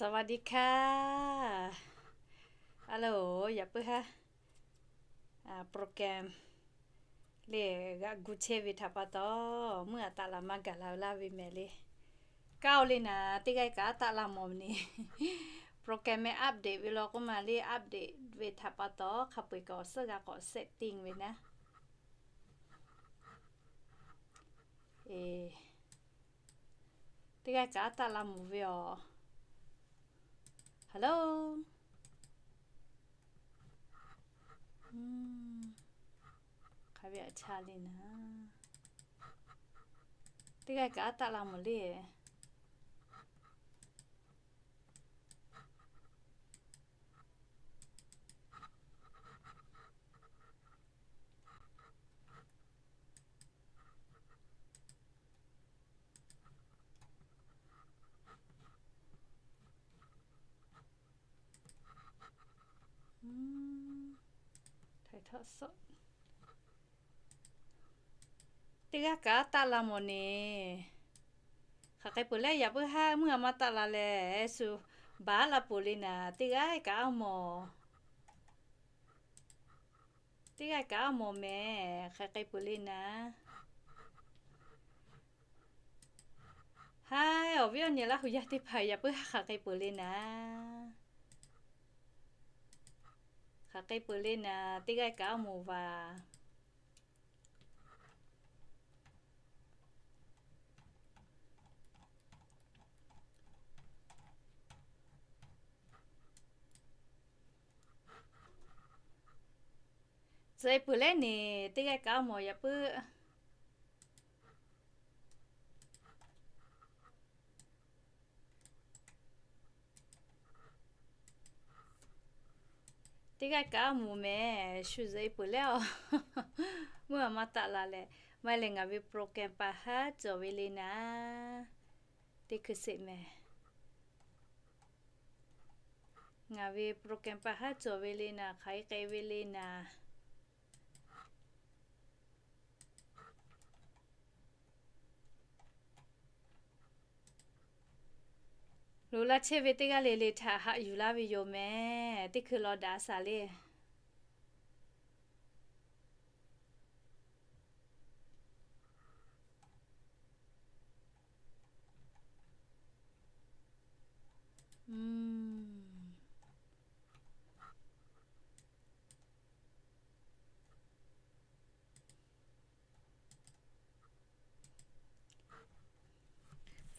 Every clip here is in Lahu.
สวัสดีค่ะ Alo, yaꞈ puiˉ haˉ program le g'aꞈ gu chehˇ ve htaꞈ pa taw, mvuhˇ aꞈ taˆ la maˇ gaˬ la laˇ ve mehˍ le. Kaˇ oˬ le naˍ, teˇ g'aˇ kaꞈ taˆ la mawˬ ni. Program meh update ve law k'oˆ ma le, update ve htaꞈ pa taw hk'a peu-eˬ k'awꞈ suhˉ g'a k'awꞈ setting ve naˉ. Teˇ g'aˇ kaꞈ taˆ la mawˬ ve aˬ. Hello. Hk'a ve aꞈ cha le naˍ, teˇ g'aˇ kaꞈ taˆ la mawˬ le. Teˇ g'aˇ kaꞈ taˆ la mawˬ ne. Hk'aˬ hk'e peuˬ leh yaꞈ puiˉ haˉ mvuhˇ aꞈ maˇ taˆ la leh, shu baˬ la peuˬ le naˍ, teˇ g'aˇ kaꞈ a mawˬ. Teˇ g'aˇ kaꞈ a mawˬ mehˍ, hk'aˬ hk'e peuˬ le naˍ. Haˉ, awˬ viˉ awˬ nyi Laˇ hu yaˇ teˇ hpaˍ, yaꞈ puiˉ haˉ hk'aˬ hk'e peuˬ le naˍ. Hk'aˬ hk'e peuˬ le naˍ, teˇ g'aˇ kaꞈ a mawˬ vaˬ. Tcuh e peuˬ leh neˬ, teˇ g'aˇ kaꞈ a mawˬ yaꞈ puiˉ. Teˇ g'aˇ kaꞈ a mawˬ mehˍ, shu zuhꞈ e peuˬ leh aˬ. Mvuhˇ aꞈ maˇ taˆ la leh, maˇ heˆ leh ngaˬ ve program pa haˉ cawˬ ve le naˍ. Teˇ hkui sheˍ mehˍ. Ngaˬ ve program pa haˉ cawˬ ve le naˍ, hk'aˬ hk'e k'ai ve le naˍ. Loꞈ la chehˇ ve teˇ g'aˇ le le htaꞈ haꞈ yuˬ laˇ ve yoˬ mehˍ. Teˇ hkui law daꞈ a shaˍ le.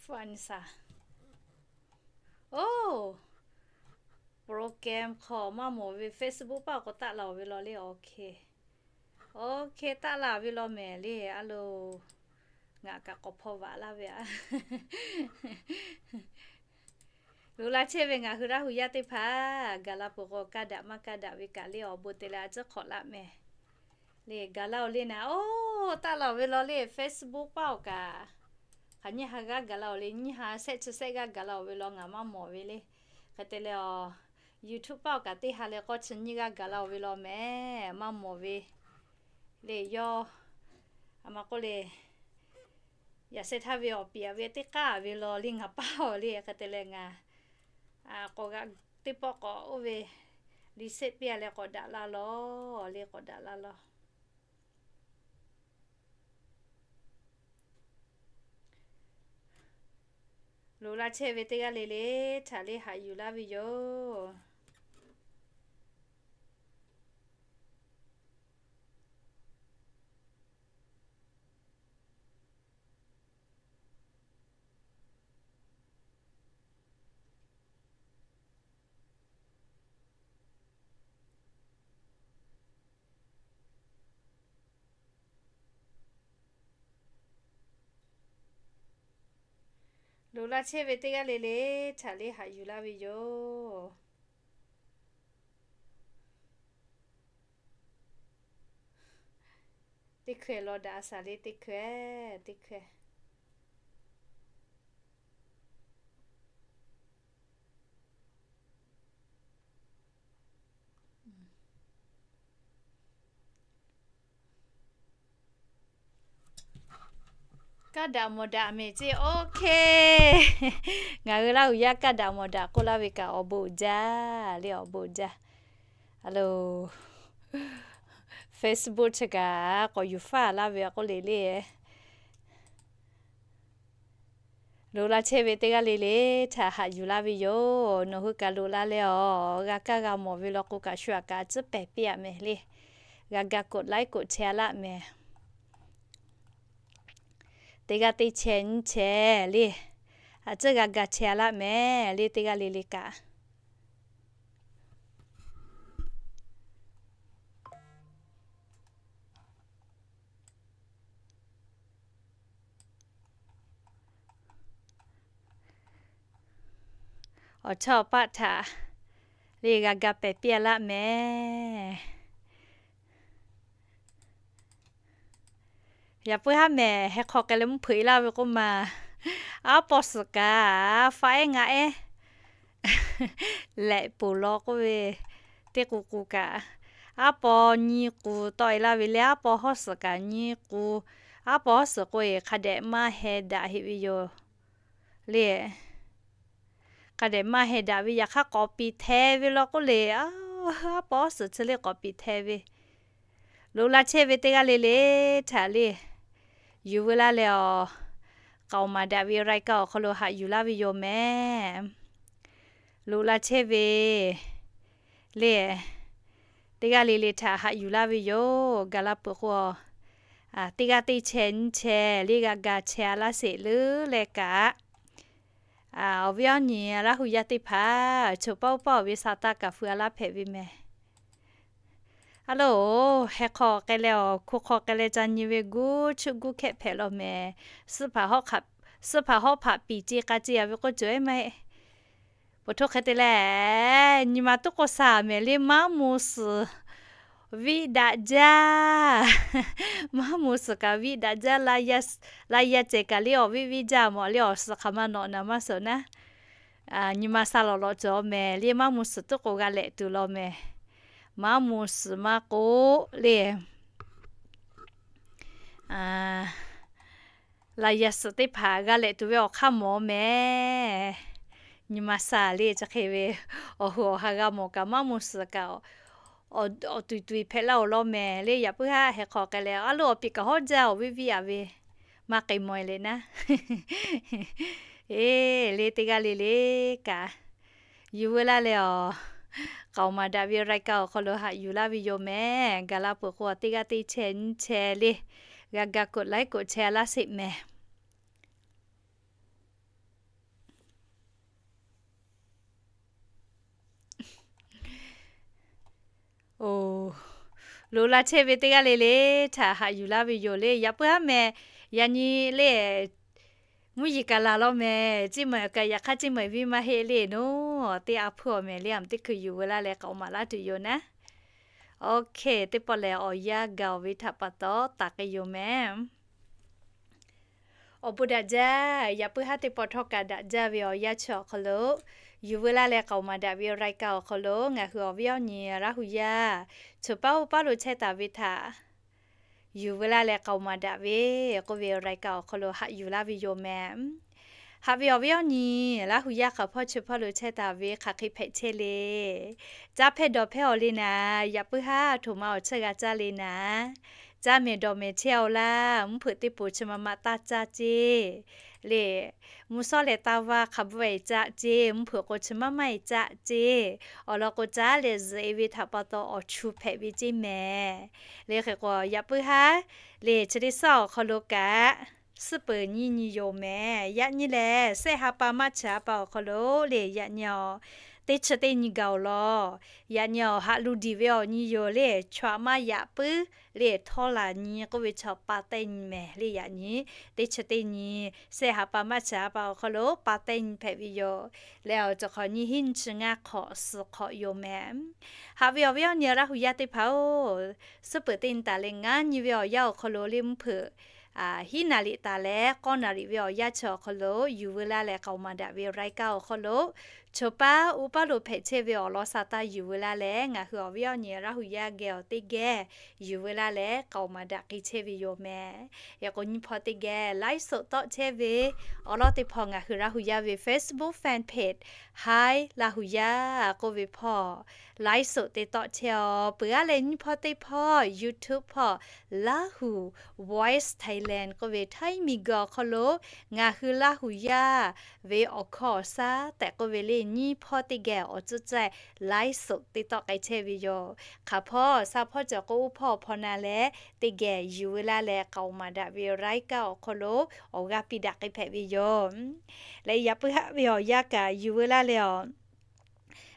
Fun sa. Oˇ, program hk'aw maˇ mawˬ ve Facebook paˇ k'awꞈ taˆ la-oˬ ve law le. Okay, okay, taˆ la ve law mehˍ le. A lo, ngaˬ kaꞈ k'awꞈ hpaw vaꞈ laˇ ve aˬ. Loꞈ la chehˇ ve ngaˬ hui Laˇ hu yaˇ teˇ hpaˍ, gaˬ la peuˬ k'o kaˇ daꞈ maˇ kaˇ daꞈ ve kaꞈ le awˬ bon te leh a tcuhˉ hk'awꞈ laˆ mehˍ. Le gaˬ la-oˬ le naˍ. Oˇ, taˆ la-oˬ ve law le. Facebook paˇ awˬ kaꞈ, hk'aˬ nyiˇ ha g'aˇ gaˬ la-oˬ le. Nyiˇ ha shehˆ chi shehˆ g'aˇ gaˬ la-oˬ ve law ngaˬ maˇ mawˬ ve le. Hk'e te leh aˬ, YouTube paˇ awˬ kaꞈ teˇ ha leh k'awˇ chi nyiˇ g'aˇ gaˬ la-oˬ ve law mehˍ, maˇ mawˬ ve le. Yawˇ a ma k'oˆ le, yaꞈ sheh htaˇ ve awˬ piˍ aꞈ ve teˇ k'aˇ ve law le ngaˬ paˇ-oˬ le. Hk'e te leh ngaˬ k'awꞈ g'a teˇ pawˆ k'awꞈ oˇ ve liꞈ shehˆ piˇ-a leh k'awꞈ daꞈ la lawˬ le, k'awꞈ daꞈ la lawˬ. Loꞈ la chehˇ ve teˇ g'aˇ le le htaꞈ le haꞈ yuˬ laˇ ve yoˬ. Loꞈ la chehˇ ve teˇ g'aˇ le le htaꞈ le haꞈ yuˬ laˇ ve yoˬ. Teˇ hkui law daꞈ a shaˍ le, teˇ hkui, teˇ hkui. Kaˇ daꞈ mawˬ daꞈ mehˍ ceˇ, OK. Ngaˬ hui Laˇ huˍ yaˇ kaˇ daꞈ mawˬ daꞈ k'oˆ laˇ ve kaꞈ awˬ bon uiˍ jaˇ le, awˬ bon uiˍ jaˇ. Alo, Facebook chi kaꞈ k'awꞈ yuˬ faˇ laˇ ve k'oˆ le le. Loꞈ la chehˇ ve teˇ g'aˇ le le htaꞈ haꞈ yuˬ laˇ ve yoˬ. Nawˬ hui kaꞈ loꞈ la leh awˬ g'a kaˇ g'a mawˬ ve law k'o kaꞈ shu aꞈ kaꞈ a tcuhˉ pehˬ piˇ aꞈ mehˍ le. G'a ga กดไลค์ กดแชร์ laˇ mehˍ. Teˇ g'aˇ teˇ chehˇ nyiˇ chehˇ le. A tcuhˉ g'a ga chehˇ laˇ mehˍ le teˇ g'aˇ le le kaꞈ. Awˬ chawˇ awˬ paˆ htaꞈ le g'a ga pehˬ piˇ aꞈ laˇ mehˍ. Yaꞈ puiˉ haˉ mehˍ, heh hk'aw k'ai leh mvuhˇ hpeuꞈ e laˇ ve k'oˆ ma, aˉ paw suhˍ kaꞈ faˆ ehˉ ngaˆ ehˉ lehꞈ poˬ law k'oˆ ve, teˇ k'u k'u kaꞈ, aˉ paw nyi k'u tawˆ e laˇ ve le, aˉ paw hawˉ suhˍ kaꞈ nyi k'u, aˉ paw hawˉ suhˍ k'o e hk'a dehꞈ maˇ heh daꞈ heˆ ve yoˬ le. Hk'a dehꞈ maˇ heh daꞈ ve yaꞈ hk'aˇ k'awꞈ piˍ hteh ve law k'oˆ le, aˉ paw hawˉ suhˍ chi le k'awꞈ piˍ hteh ve. Loꞈ la chehˇ ve teˇ g'aˇ le le htaꞈ le yuˬ veu laˇ leh awˬ, k'aoˍ maˍ daꞈ ve รายการ awˬ hk'aw lo haꞈ yuˬ laˇ ve yoˬ mehˍ. Loꞈ la chehˇ ve le teˇ g'aˇ le le htaꞈ haꞈ yuˬ laˇ ve yoˬ. Gaˬ la peuˬ k'o, teˇ g'aˇ teˇ chehˇ nyiˇ chehˇ le g'a ga chehˇ a laˇ sheˍ leuˉ leh kaꞈ, awˬ viˉ awˬ nyi Laˇ huˍ yaˇ teˇ hpaˍ, choˬ paˇ oˇ paˇ awˬ ve sa taˇ kaꞈ feu a laˇ hpehꞈ ve mehˍ. A loˬ, heh hk'aw k'ai leh awˬ, hko hk'aw k'ai leh ca nyi ve guˇ chuˆ guˇ hkehˆ hpehꞈ law mehˍ. Suhˉ hpaˍ hawˉ hpaꞈ piˍ ce k'a ce a ve k'oˆ cawˬ ehˉ maˇ heˆ. Poˬ htoˇ hk'e te leh, nyi ma tuˉ k'oˆ sa mehˍ le, maˉ mu suhˍ viˆ daꞈ jaˇ. Maˉ mu suhˍ kaꞈ viˆ daꞈ jaˇ. La yaˇ cehˬ kaꞈ le awˬ viˆ viˆ jaˇ mawˬ le, awˬ suhˍ hk'aˬ ma nawꞈ naˍ maˇ suhˍ naˉ. Nyi ma sa lawꞈ lawꞈ cawˬ mehˍ le, maˉ mu suhˍ tuˉ k'o g'a lehꞈ tuˬ law mehˍ. Maˉ mu suhˍ maˇ k'oˆ le, la yaˇ suhˍ teˇ hpaˍ g'a lehꞈ tuˬ ve awˬ hk'aˇ mawˬ mehˍ. Nyi ma sa le chi hk'e ve, awˬ hui awˬ ha g'a mawˬ kaꞈ maˉ mu suhˍ kaꞈ awˬ tuˬ tuˬ hpehꞈ laˇ oˬ law mehˍ le. Yaꞈ puiˉ haˉ heh hk'aw k'ai leh, a loˬ awˬ piˍ kaꞈ hawˉ jaˇ, awˬ viˉ viˉ a ve maˇ k'ai mawˬ e le naˉ. E, le teˇ g'aˇ le le kaꞈ, yuˬ veu laˇ leh awˬ, k'aoˍ maˍ daꞈ ve รายการ awˬ hk'aw lo haꞈ yuˬ laˇ ve yoˬ mehˍ. Gaˬ la peuˬ k'o, teˇ g'aˇ teˇ chehˇ nyiˇ chehˇ le g'a ga กดไลค์ กดแชร์ laˇ sheˍ mehˍ. Oˬ, loꞈ la chehˇ ve teˇ g'aˇ le le htaꞈ haꞈ yuˬ laˇ ve yoˬ le. Yaꞈ puiˉ haˉ mehˍ, yaꞈ nyi le mvuhˇ yeˬ kaꞈ laˬ law mehˍ. Ceˇ meuꞈ kaꞈ yaꞈ hk'aˇ ceˇ meuꞈ viˇ maˇ heˆ le naˉ, teˇ a hpuˇ awˬ mehˍ le, a teˇ hkui yuˬ veu laˇ leh k'aoˍ maˍ laˇ tuˬ yoˬ naˉ. OK, teˇ pawˆ lehˬ awˬ yanˇ gaˬ oˬ ve htaꞈ pa taw taˍ k'ai yoˬ mehˍ. Awˬ bon daꞈ jaˇ. Yaꞈ puiˉ haˉ teˇ pawˆ htawˇ kaꞈ daꞈ jaˇ ve awˬ yanˇ chi awˬ hk'aw lo, yuˬ veu laˇ leh k'aoˍ maˍ daꞈ ve รายการ awˬ hk'aw lo ngaˬ hui awˬ viˉ awˬ nyi Laˇ huˍ yaˇ choˬ paˇ oˇ paˇ lo chehˇ taˍ ve htaꞈ yuˬ veu laˇ leh k'aoˍ maˍ daꞈ ve k'oˆ ve รายการ awˬ hk'aw lo haꞈ yuˬ laˇ ve yoˬ mehˍ. Haꞈ ve awˬ viˉ awˬ nyi Laˇ huˍ yaˇ hk'aˬ hpawˇ chi hpawˇ lo chehˇ taˍ ve hk'aˬ hk'e hpehꞈ chehˇ le. Caˇ hpehˇ dawˬ hpehˇ awˬ le naˍ, yaꞈ puiˉ haˉ htoꞈ ma awˬ cheuˇ g'a caˇ le naˍ. Caˇ mehˍ dawˬ mehˍ chehˇ aw laˇ, mvuhˇ hpeuꞈ teˇ poˬ chi ma ma taˇ caˇ ceˇ le. Mvuhˇ shawˉ leh taˇ vaˇ hk'a bvuhˆ e caˆ ceˇ, mvuhˇ hpeuꞈ k'o chi maˇ maˇ e caˆ ceˇ. Awˬ lawn k'o, caˉ leh zuhꞈ e ve htaꞈ pa taw awˬ chu hpehꞈ ve ceˇ mehˍ. Le hk'e k'o, yaꞈ puiˉ haˉ le chi teˇ suhˉ awˬ hk'aw lo kaꞈ, suhˉ peuˬ nyiˇ nyi yoˬ mehˍ. Yaꞈ nyi lehˬ, shehˆ ha pa maˇ chi ha pa awˬ hk'aw lo le yaꞈ nyi awˬ, teˇ chi teˇ nyi gaˬ oˬ law. Yaꞈ nyi awˬ haꞈ lu diˬ ve awˬ nyi yoˬ le, chaw aꞈ maˇ yaꞈ puiˉ le htawˇ laˬ nyi k'oˆ ve chaw pa tehˇ nyi mehˍ le. Yaꞈ nyi teˇ chi teˇ nyi, shehˆ ha pa maˇ chi ha pa awˬ hk'aw lo pa tehˇ nyi hpehꞈ ve yoˬ. Leh awˬ cawˬ hk'awꞈ nyi hiˉ nyi chi ngaˇ hk'awꞈ suhˍ hk'awꞈ yoˬ mehˍ. Haꞈ ve awˬ viˉ awˬ nyi Laˇ huˍ yaˇ teˇ hpaˍ-oˬ, suhˉ peuˬ teˇ nyi taˍ leh ngaˇ nyi ve awˬ yanˇ awˬ hk'aw lo le mvuhˇ hpeuꞈ hiˉ naˍ riˍ taˍ leh k'awˇ naˍ riˍ ve awˬ yanˇ chi awˬ hk'aw lo yuˬ veu laˇ leh k'aoˍ maˍ daꞈ ve รายการ awˬ hk'aw lo Choˬ paˉ uˉ paˉ lo hpehꞈ chehˇ ve awˬ lawn sa taˇ yuˬ veu laˇ leh, ngaˬ hui awˬ viˉ awˬ nyi Laˇ hu yaˇ geh awˬ teˇ geh yuˬ veu laˇ leh k'aoˍ maˍ daꞈ k'ai chehˇ ve yoˬ mehˍ. Yaꞈ k'o nyiˇ hpawˇ teˇ geh ไลฟ์สด tawˆ chehˇ ve awˬ lawn teˇ hpawˇ ngaˬ hui Laˇ hu yaˇ ve Facebook fan page Hi Laˇ hu yaˇ k'oˆ ve hpawˇ ไลฟ์สด te tawˆ chehˇ-aˬ. Peuˬ aˉ leh nyiˇ hpawˇ teˇ hpawˇ YouTube hpawˇ Lahu Voice Thailand k'oˆ ve Htaiˇ miˬguiˬ awˬ hk'aw lo ngaˬ hui Laˇ hu yaˇ ve awˬ hkawˇ awˬ shaˉ tehꞈ k'oˆ ve le nyiˇ hpawˇ teˇ geh awˬ tcuhˉ cehˇ ไลฟ์สด te tawˆ k'ai chehˇ ve yoˬ. Hk'aˬ hpawˇ sha hpawˇ cawˬ k'o uˉ hpawˇ awˬ hpawˇ na leh teˇ geh yuˬ veu laˇ leh k'aoˍ maˍ daꞈ ve รายการ awˬ hk'aw lo awˬ g'aˇ piˇ daꞈ k'ai hpehꞈ ve yoˬ. Leh yaꞈ puiˉ haˆ ve awˬ yanˇ kaꞈ yuˬ veu laˇ leh-aˬ,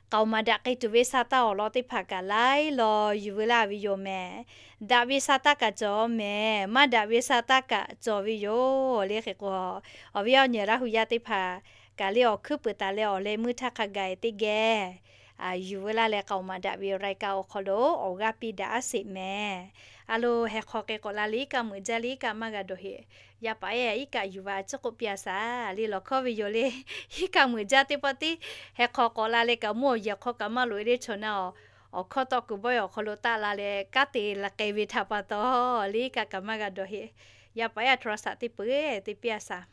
k'aoˍ maˍ daꞈ k'ai tuˬ ve sa taˇ awˬ lawn teˇ hpaˍ kaꞈ laiˉ law yuˬ veu laˇ ve yoˬ mehˍ. Daꞈ ve sa taˇ kaꞈ cawˬ mehˍ. Maˇ daꞈ ve sa taˇ kaꞈ cawˬ ve yoˬ le. Hk'e k'o, awˬ viˉ awˬ nyi Laˇ hu yaˇ teˇ hpaˍ kaꞈ le awˬ hkuiˉ peuˍ taˍ leh awˬ leh meuˇ htaˇ hk'a gaˬ teˇ geh yuˬ veu laˇ leh k'aoˍ maˍ daꞈ ve รายการ awˬ hk'aw lo awˬ g'aˇ piˇ daꞈ aˉ sheˍ mehˍ. A lo, heh hk'aw k'ai k'awꞈ la le iˉ kaˆ meuꞈ jaˇ le iˉ kaˆ maˇ g'a dawˬ heˆ. Yaˇ paˍ ehˉ iˉ kaˆ yuˬ va chi k'oˆ piˇ-a shaˍ le lawˬ hkawˇ ve yoˬ le. Iˉ kaˆ meuꞈ jaˇ teˇ pawˆ tiˉ heh hk'aw k'awꞈ la leh kaꞈ mvuhˇ awˬ yehˬ hk'aw kaꞈ maˇ loꞈ e le chaw na-aˬ, awˬ hkawˇ tawˆ kuiˬ bawehˇ awˬ hk'aw lo taˆ la leh kanˉ te la k'ai ve htaꞈ pa taw le iˉ kaˆ kaꞈ maˇ g'a dawˬ heˆ. Yaˇ paˍ ehˉ โทรศัพท์ teˇ peuˬ te piˇ-a shaˍ.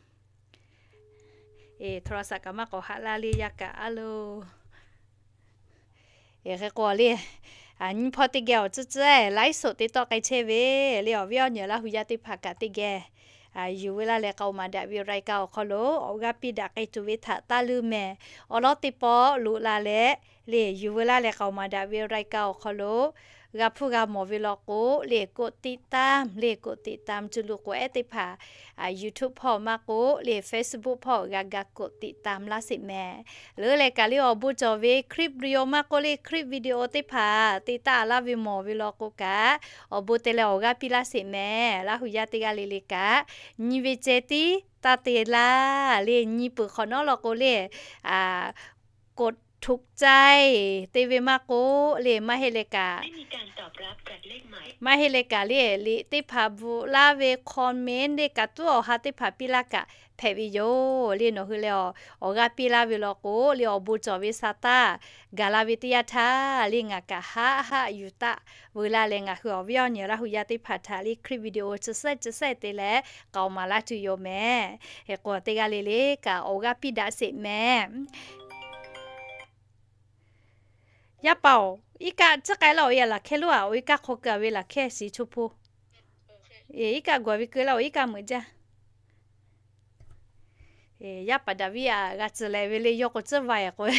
โทรศัพท์ kaꞈ maˇ k'awꞈ haꞈ laˇ le yaˇ kaꞈ a lo. Hk'e k'o le, nyiˇ hpawˇ teˇ geh awˬ tcuhˉ cehˇ ไลฟ์สด te tawˆ k'ai chehˇ ve le awˬ viˉ awˬ nyi Laˇ hu yaˇ teˇ hpaˍ kaꞈ teˇ geh yuˬ veu laˇ leh k'aoˍ maˍ daꞈ ve รายการ awˬ hk'aw lo awˬ g'aˇ piˇ daꞈ k'ai tuˬ ve htaꞈ taˇ leuˇ mehˍ. Awˬ lawn teˇ pawˆ loꞈ la leh le yuˬ veu laˇ leh k'aoˍ maˍ daꞈ ve รายการ awˬ hk'aw lo g'a hpuˇ g'a mawˬ ve law k'o le กดติดตาม le กดติดตาม cuˇ lu k'o ehˉ teˇ hpaˍ YouTube hpawˇ maˇ k'oˆ le Facebook hpawˇ g'a ga กดติดตาม laˇ sheˍ mehˍ. Leuˉ leh kaꞈ le awˬ bon cawˬ ve คลิปวิดีโอ maˇ k'oˆ le คลิปวิดีโอ teˇ hpaˍ te taˆ laˇ ve mawˬ ve law k'o kaꞈ, awˬ bon te leh awˬ g'aˇ piˇ laˇ sheˍ mehˍ. Laˇ hu yaˇ teˇ g'aˇ le le kaꞈ nyi ve ceh tiˉ taˇ te laˇ le nyi peuˬ hk'awꞈ nawˉ law k'o le กดถูกใจ te ve maˇ k'oˆ le maˇ heˆ leh kaꞈ maˇ heˆ leh kaꞈ le liꞈ teˇ hpaˍ bvuhꞈ laˇ ve คอมเมนต์ le kaꞈ tuˉ awˬ ha teˇ hpaˍ piˇ laˇ kaꞈ hpehꞈ ve yoˬ le. Nawˬ hui leh awˬ g'aˇ piˇ laˇ ve law k'o le awˬ bon cawˬ ve sa taˇ gaˬ la ve teˇ yanˇ htaˇ le ngaˬ kaꞈ haˆ haˆ yuˬ taˆ veu laˇ leh ngaˬ hui awˬ viˉ awˬ nyi Laˇ hu yaˇ teˇ hpaˍ htaꞈ le คลิปวิดีโอ chi sehˉ chi sehˉ te leh k'aoˍ maˍ laˇ tuˬ yoˬ mehˍ. Hk'e k'o teˇ g'aˇ le le kaꞈ awˬ g'aˇ piˇ daꞈ sheˍ mehˍ. Yaˇ paˍ-oˬ, iˉ kaˆ tcuhˉ k'ai laˇ-oˬ, e laˬ hkehˇ loˉ-aˬ, awˬ iˉ kaˆ hk'aw keu-a ve laˬ hkehˇ shiˍ chaw hpu. Iˉ kaˆ gawˬ ve keu laˇ-oˬ, iˉ kaˆ meuꞈ jaˇ. Yaˇ paˍ daꞈ viˉ-aꞈ g'a tcuh leh ve le yawˇ k'o tcuhˉ va-e k'o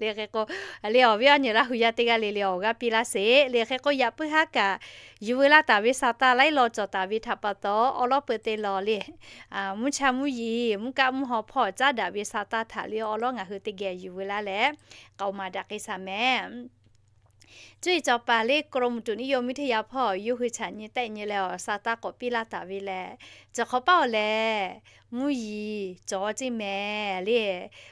le hk'e k'o, le awˬ viˉ awˬ nyi Laˇ hu yaˇ teˇ g'aˇ le le awˬ g'aˇ piˇ laˇ sheˍ le hk'e k'o yaꞈ puiˉ haˉ kaꞈ yuˬ veu laˇ taˍ ve sa taˇ laiˉ law cawˬ taˍ ve htaꞈ pa taw awˬ lawn peuˬ te lawˬ le mvuhˇ cha mvuhˇ yiˍ mvuhˇ kaˆ mvuhˇ haw hpawˇ caˉ daꞈ ve sa taˇ htaꞈ le awˬ lawn ngaˬ hui teˇ geh yuˬ veu laˇ leh k'aoˍ maˍ daꞈ k'ai shaˍ mehˍ. Cuˇ yiˍ cawˬ paˍ le กรมอุตุนิยมวิทยา hpawˇ yawˇ hui chaꞈ nyi tehˆ nyi leh awˬ sa taˇ k'awꞈ piˇ laˇ taˍ ve lehˬ, chi hk'awꞈ paˉ-oˬ lehˬ mvuhˇ yiˍ cawˬ ceˇ mehˍ le.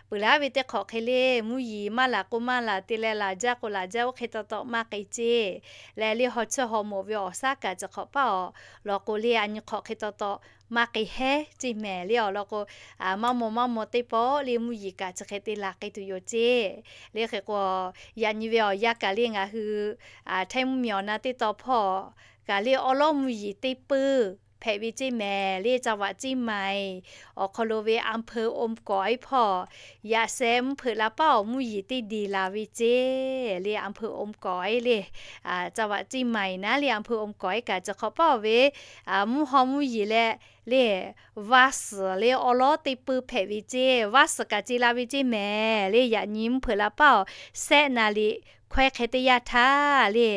Peuˬ laˇ ve teˇ hk'awꞈ hk'e le mvuhˇ yiˍ maˇ laˬ k'o maˇ laˬ te leh laˬ jaˇ k'o laˬ jaˇ oˇ hk'e taw taw maˇ k'ai ceˇ. Leh le haw chehˇ haw mawˬ ve awˬ shaˉ kaꞈ chi hk'awꞈ paˉ-oˬ law k'o le a nyi hk'awꞈ hk'e taw taw maˇ k'ai hehˉ ceˇ mehˍ le awˬ lawn k'o, maˇ maw maˇ maw teˇ pawˆ le mvuhˇ yiˍ kaꞈ chi hk'e te laˬ k'ai tuˬ yoˬ ceˇ. Le hk'e k'o, yaꞈ nyi ve awˬ yanˇ kaꞈ le ngaˬ hui Htaiˇ mvuhˇ miˬ awˬ na teˇ taw hpawˇ kaꞈ le awˬ lawn mvuhˇ yiˍ teˇ peuˇ hpehꞈ ve ceˇ mehˍ le จังหวัดเชียงใหม่ awˬ hk'aw lo ve อำเภออมก๋อย hpawˇ yaꞈ sheh mvuhˇ hpeuꞈ la paˉ-oˬ mvuhˇ yiˍ teˇ diˬ laˬ ve ceˇ le อำเภออมก๋อย le จังหวัดเชียงใหม่ naˉ le อำเภออมก๋อย kaꞈ chi hk'awꞈ paˉ-oˬ ve mvuhˇ haw mvuhˇ yiˍ leh le vaˇ suhˍ le awˬ lawn teˇ peuˇ hpehꞈ ve ceˇ. Vaˇ suhˍ kaꞈ ce la ve ceˇ mehˍ le yaꞈ nyi mvuhˇ hpeuꞈ la paˉ-oˬ, sehˆ naˍ liꞈ hkawehˇ hk'e teˇ yanˇ htaˇ le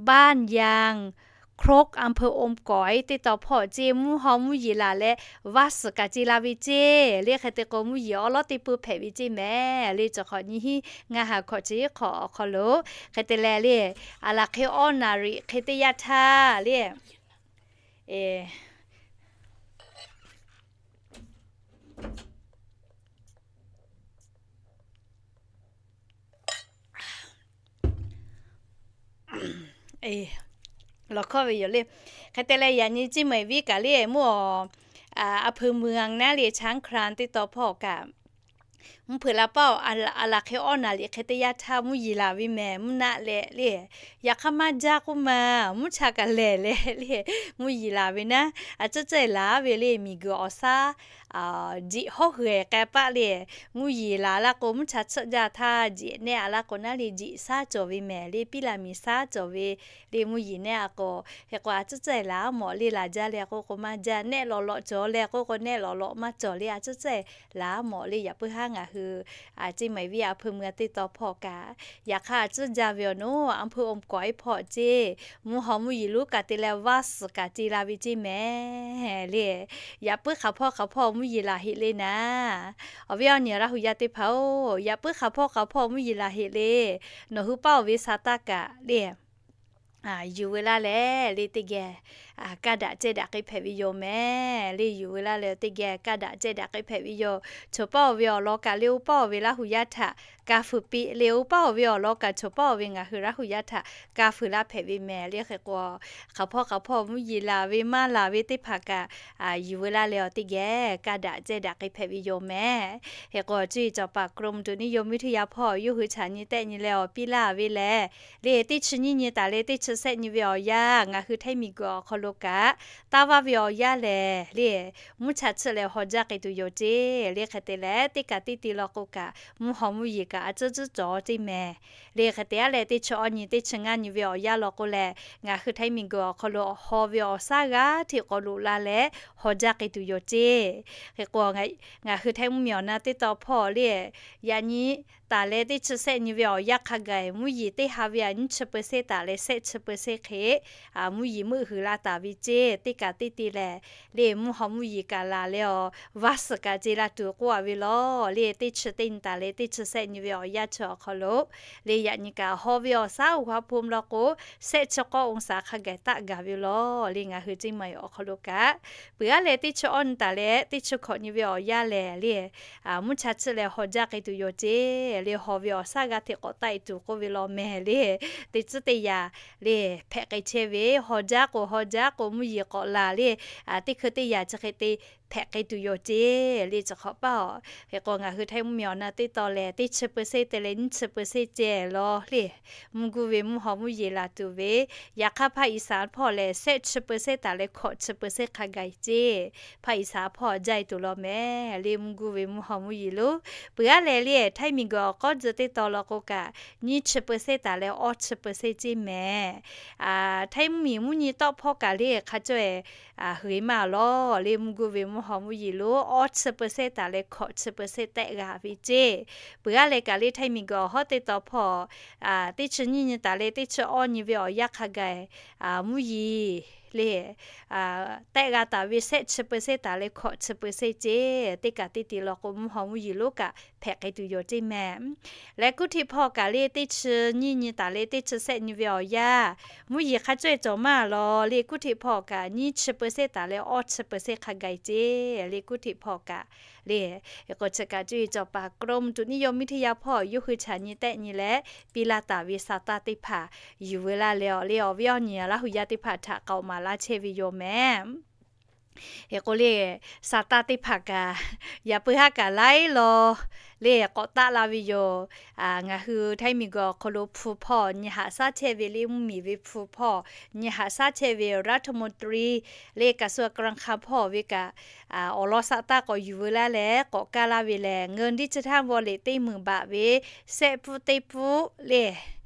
baˇ yanˇ ครก อำเภออมก๋อย teˇ taw hpawˇ ceˇ mvuhˇ haw mvuhˇ yiˍ laˬ leh vaˇ suhˍ kaꞈ ce la ve ceˇ. Le hk'e te k'o mvuhˇ yiˍ awˬ lawn teˇ peuˇ hpehꞈ ve ceˇ mehˍ le chi hk'awꞈ nyi hiˉ ngaˇ ha hkawꞈ chi hk'awꞈ awˬ hk'aw lo hk'e te leh le a laˬ hk'e awˇ naˍ riꞈ hk'e teˇ yanˇ htaˇ le lawˬ hkawˇ ve yoˬ le. Hk'e te leh yaꞈ nyi เชียงใหม่ viˉ kaꞈ le mvuhˇ awˬ อำเภอเมือง naˉ le ช้างคลาน teˇ taw hpawˇ kaꞈ Mvuhˇ hpeuꞈ la paˇ-oˬ, a laˬ hk'e awˇ naˍ liꞈ hk'e teˇ yanˇ htaˇ mvuhˇ yeˬ laˬ ve mehˍ, mvuhˇ naˆ leh le. Yaꞈ hk'aˇ maˇ jaˇ k'oˆ ma, mvuhˇ cha kaꞈ lehˬ leh le, mvuhˇ yeˬ laˬ ve naˉ, a cuˉ cehˇ laˬ ve le, miˬguiˬ awˬ saˉ jeꞈ hawˉ hui k'ai paˆ le. Mvuhˇ yeˬ laˬ laˇ k'o, mvuhˇ cha tsuhˆ jaˇ htaˇ jeꞈ nehˆ a laˇ k'o naˉ le, jeꞈ saˉ cawˬ ve mehˍ le, piˉ la miˬ saˉ cawˬ ve le, mvuhˇ yeˬ nehˆ a k'o. Hk'e k'o a cuˉ cehˇ laˬ mawˬ le, laˬ jaˇ leh k'oˆ k'o maˇ jaˇ, nehˆ lawˬ lawꞈ cawˬ leh k'oˆ k'o nehˆ lawˬ lawꞈ maˇ cawˬ le, a cuˉ cehˇ laˬ mawˬ le. Yaꞈ puiˉ haˉ ngaˬ hui ceˇ maˬ ve a hpui mui a teˇ taw hpawˇ kaꞈ, yaꞈ hk'aˇ a cuˉ jaˇ ve awˬ naˉ, a hpui oˇ k'awꞈ e hpawˇ ceˇ, mvuhˇ haw mvuhˇ yeˬ lonˉ kaꞈ te leh vaˇ suhˍ kaꞈ te la ve ceˇ mehˍ le. Yaꞈ puiˉ hk'aˬ hpawˇ hk'aˬ hpawˇ mvuhˇ yeˬ laˬ heꞈ le naˉ, awˬ viˉ awˬ nyi Laˇ hu yaˇ teˇ hpaˍ-oˬ, yaꞈ puiˉ hk'aˬ hpawˇ hk'aˬ hpawˇ mvuhˇ yeˬ laˬ heꞈ le. Nawˬ hui paˇ-oˬ ve sa taˇ kaꞈ le yuˬ ve laˇ leh le teˇ geh kaˇ daꞈ cehˇ daꞈ k'ai hpehꞈ ve yoˬ mehˍ le. Yuˬ ve laˇ leh teˇ geh kaˇ daꞈ cehˇ daꞈ k'ai hpehꞈ ve yoˬ. Choˬ paˇ-oˬ ve awˬ lawn kaꞈ le oˇ paˇ-oˬ ve Laˇ hu yaˇ htaꞈ ka fuiˍ piˇ le, oˇ paˇ-oˬ ve awˬ lawn kaꞈ choˬ paˇ-oˬ ve ngaˬ hui Laˇ hu yaˇ htaꞈ ka fuiˍ laˇ hpehꞈ ve mehˍ le. Hk'e k'o, hk'aˬ hpawˇ hk'aˬ hpawˇ mvuhˇ yeˬ laˬ ve maˇ laˬ ve teˇ hpaˍ kaꞈ yuˬ ve laˇ leh awˬ teˇ geh kaˇ daꞈ cehˇ daꞈ k'ai hpehꞈ ve yoˬ mehˍ. Hk'e k'o, cuˇ yiˍ cawˬ paˍ กรมอุตุนิยมวิทยา hpawˇ yawˇ hui chaꞈ nyi tehˆ nyi leh awˬ piˇ laˇ ve lehˬ le, teˇ chi nyiˇ nyi taˍ leh teˇ chi sehˆ nyi ve awˬ yanˇ ngaˬ hui Htaiˇ miˬguiˬ awˬ hk'aw lo kaꞈ taˇ vaˇ ve awˬ yanˇ lehˬ le, mvuhˇ cha tsuhˆ leh haw jaˇ k'ai tuˬ yoˬ ceˇ. Le hk'e te leh teˇ kaꞈ teˇ te law k'o kaꞈ mvuhˇ haw mvuhˇ yeˬ kaꞈ a cuˉ cuˉ cawˬ ceˇ mehˍ. Le hk'e te aˉ leh teˇ chi awˇ nyi teˇ chi ngaˇ nyi ve awˬ yanˇ law k'o lehˬ, ngaˬ hui Htaiˇ miˬguiˬ awˬ hk'aw lo haw ve awˬ saˉ g'aˇ hteꞈ k'awꞈ loꞈ la leh haw jaˇ k'ai tuˬ yoˬ ceˇ. Hk'e k'o, ngaˬ hui Htaiˇ mvuhˇmiˬ awˬ na teˇ taw hpawˇ le, yaꞈ nyi taˍ leh teˇ chi sehˆ nyi ve awˬ yanˇ hk'a gaˬ mvuhˇ yeˬ teˇ ha ve aꞈ nyiˇ chi เปอร์เซ็นต์ taˍ leh sehˆ chi เปอร์เซ็นต์ hk'e mvuhˇ yeˬ meuˆ huiˍ la taˍ ve ceˇ. Teˇ kaꞈ teˇ te lehˬ le, mvuhˇ haw mvuhˇ yeˬ kaꞈ laˬ leh awˬ vaˇ suhˍ kaꞈ ce la tuˬ k'oˆ a ve law. Le teˇ chi teˇ nyi taˍ leh teˇ chi sehˆ nyi ve awˬ yanˇ chi awˬ hk'aw lo le, yaꞈ nyi kaꞈ haw ve awˬ saˉ oˇ ha hpu mvuh law k'o, sehˆ chi k'awˇ องศา hk'a gaˬ taˆ gaˬ ve law. Le ngaˬ hui ceˇ maˬ awˬ hk'aw lo kaꞈ, peuˬ aˉ leh teˇ chi awˇ nyi taˍ leh teˇ chi hkawꞈ nyi ve awˬ yanˇ lehˬ le, mvuhˇ cha tsuhˆ leh haw jaˇ k'ai tuˬ yoˬ ceˇ. Le haw ve awˬ saˉ g'aˇ hteꞈ k'awꞈ taˆ e tuˬ k'oˆ ve law mehˍ le. Teˇ tcuhˉ teˇ yaꞈ le hpehꞈ k'ai chehˇ ve, haw jaˇ k'o haw jaˇ k'o mvuhˇ yeˬ k'awꞈ laˬ le, teˇ hkui teˇ yaꞈ chi hk'e te hpehꞈ k'ai tuˬ yoˬ ceˇ. Le chi hk'awꞈ paˇ-oˬ, hk'e k'o ngaˬ hui Htaiˇ mvuhˇmiˬ awˬ na teˇ taw lehˬ teˇ chi เปอร์เซ็นต์ te leh nyiˇ chi เปอร์เซ็นต์ ceh law le, mvuhˇ guˇ ve mvuhˇ haw mvuhˇ yeˬ laˬ tuˬ ve. Yaꞈ hk'aˇ ภาคอีสาน hpawˇ lehˬ sehˆ chi เปอร์เซ็นต์ taˍ leh hkawꞈ chi เปอร์เซ็นต์ hk'a gaˬ ceˇ. ภาคอีสาน hpawˇ jaˇ e tuˬ law mehˍ le, mvuhˇ guˇ ve mvuhˇ haw mvuhˇ yeˬ lo. Peuˬ aˉ leh le, Htaiˇ miˬguiˬ awˬ k'awˉ tcuh teˇ taw law k'o kaꞈ nyiˇ chi เปอร์เซ็นต์ taˍ leh awˇ chi เปอร์เซ็นต์ ceˇ mehˍ. Htaiˇ mvuhˇmiˬ mvuhˇ nyi tawˆ hpawˇ kaꞈ le hk'a cawˇ e hui maˇ law le, mvuhˇ guˇ ve mvuhˇ haw mvuhˇ yeˬ lo awˇ chi เปอร์เซ็นต์ taˍ leh hkawꞈ chi เปอร์เซ็นต์ tehˆ g'a ve ceˇ. Peuˬ aˉ leh kaꞈ le, Htaiˇ miˬguiˬ awˬ hawˉ teˇ taw hpawˇ teˇ chi nyiˇ nyi taˍ leh teˇ chi awˇ nyi ve awˬ yanˇ hk'a gaˬ mvuhˇ yeˬ le tehˆ g'a taˍ ve sehˆ chi เปอร์เซ็นต์ taˍ leh hkawꞈ chi เปอร์เซ็นต์ ceˇ. Teˇ kaꞈ teˇ te law k'o mvuhˇ haw mvuhˇ yeˬ lo kaꞈ hpehꞈ k'ai tuˬ yoˬ ceˇ mehˍ. Leh กรุงเทพ hpawˇ kaꞈ le, teˇ chi nyiˇ nyi taˍ leh teˇ chi sehˆ nyi ve awˬ yanˇ mvuhˇ yeˬ hk'a cawˇ e cawˬ maˇ law le, กรุงเทพ hpawˇ kaꞈ nyiˇ chi เปอร์เซ็นต์ taˍ leh awˇ chi เปอร์เซ็นต์ hk'a gaˬ ceˇ. Le กรุงเทพ hpawˇ kaꞈ le, k'o chi kaꞈ cuˇ yiˍ cawˬ paˍ กรมอุตุนิยมวิทยา hpawˇ yawˇ hui chaꞈ nyi tehˆ nyi leh piˇ laˇ taˍ ve sa taˇ teˇ hpaˍ yuˬ ve laˇ leh awˬ le, awˬ viˉ awˬ nyi Laˇ hu yaˇ teˇ hpaˍ htaꞈ k'aoˍ maˍ laˇ chehˇ ve yoˬ mehˍ. Hk'e k'o le, sa taˇ teˇ hpaˍ kaꞈ yaꞈ puiˉ haˉ kaꞈ laiˉ law le k'awꞈ taˆ la ve yoˬ. Ngaˬ hui Htaiˇ miˬguiˬ awˬ hk'aw lo hpu hpawˇ nyi haꞈ shaˉ chehˇ ve le, mvuhˇmiˬ ve hpu hpawˇ nyi haꞈ shaˉ chehˇ ve รัฐมนตรี le กระทรวงการคลัง hpawˇ ve kaꞈ awˬ lawn sa taˇ k'awꞈ yuˬ veu laˇ leh k'awꞈ kaˇ laˇ ve lehˬ, เงินดิจิทัลวอลเล็ต teˇ meunˍ baꞈ ve sehˆ pfuhˇ teˇ pfuhˇ le,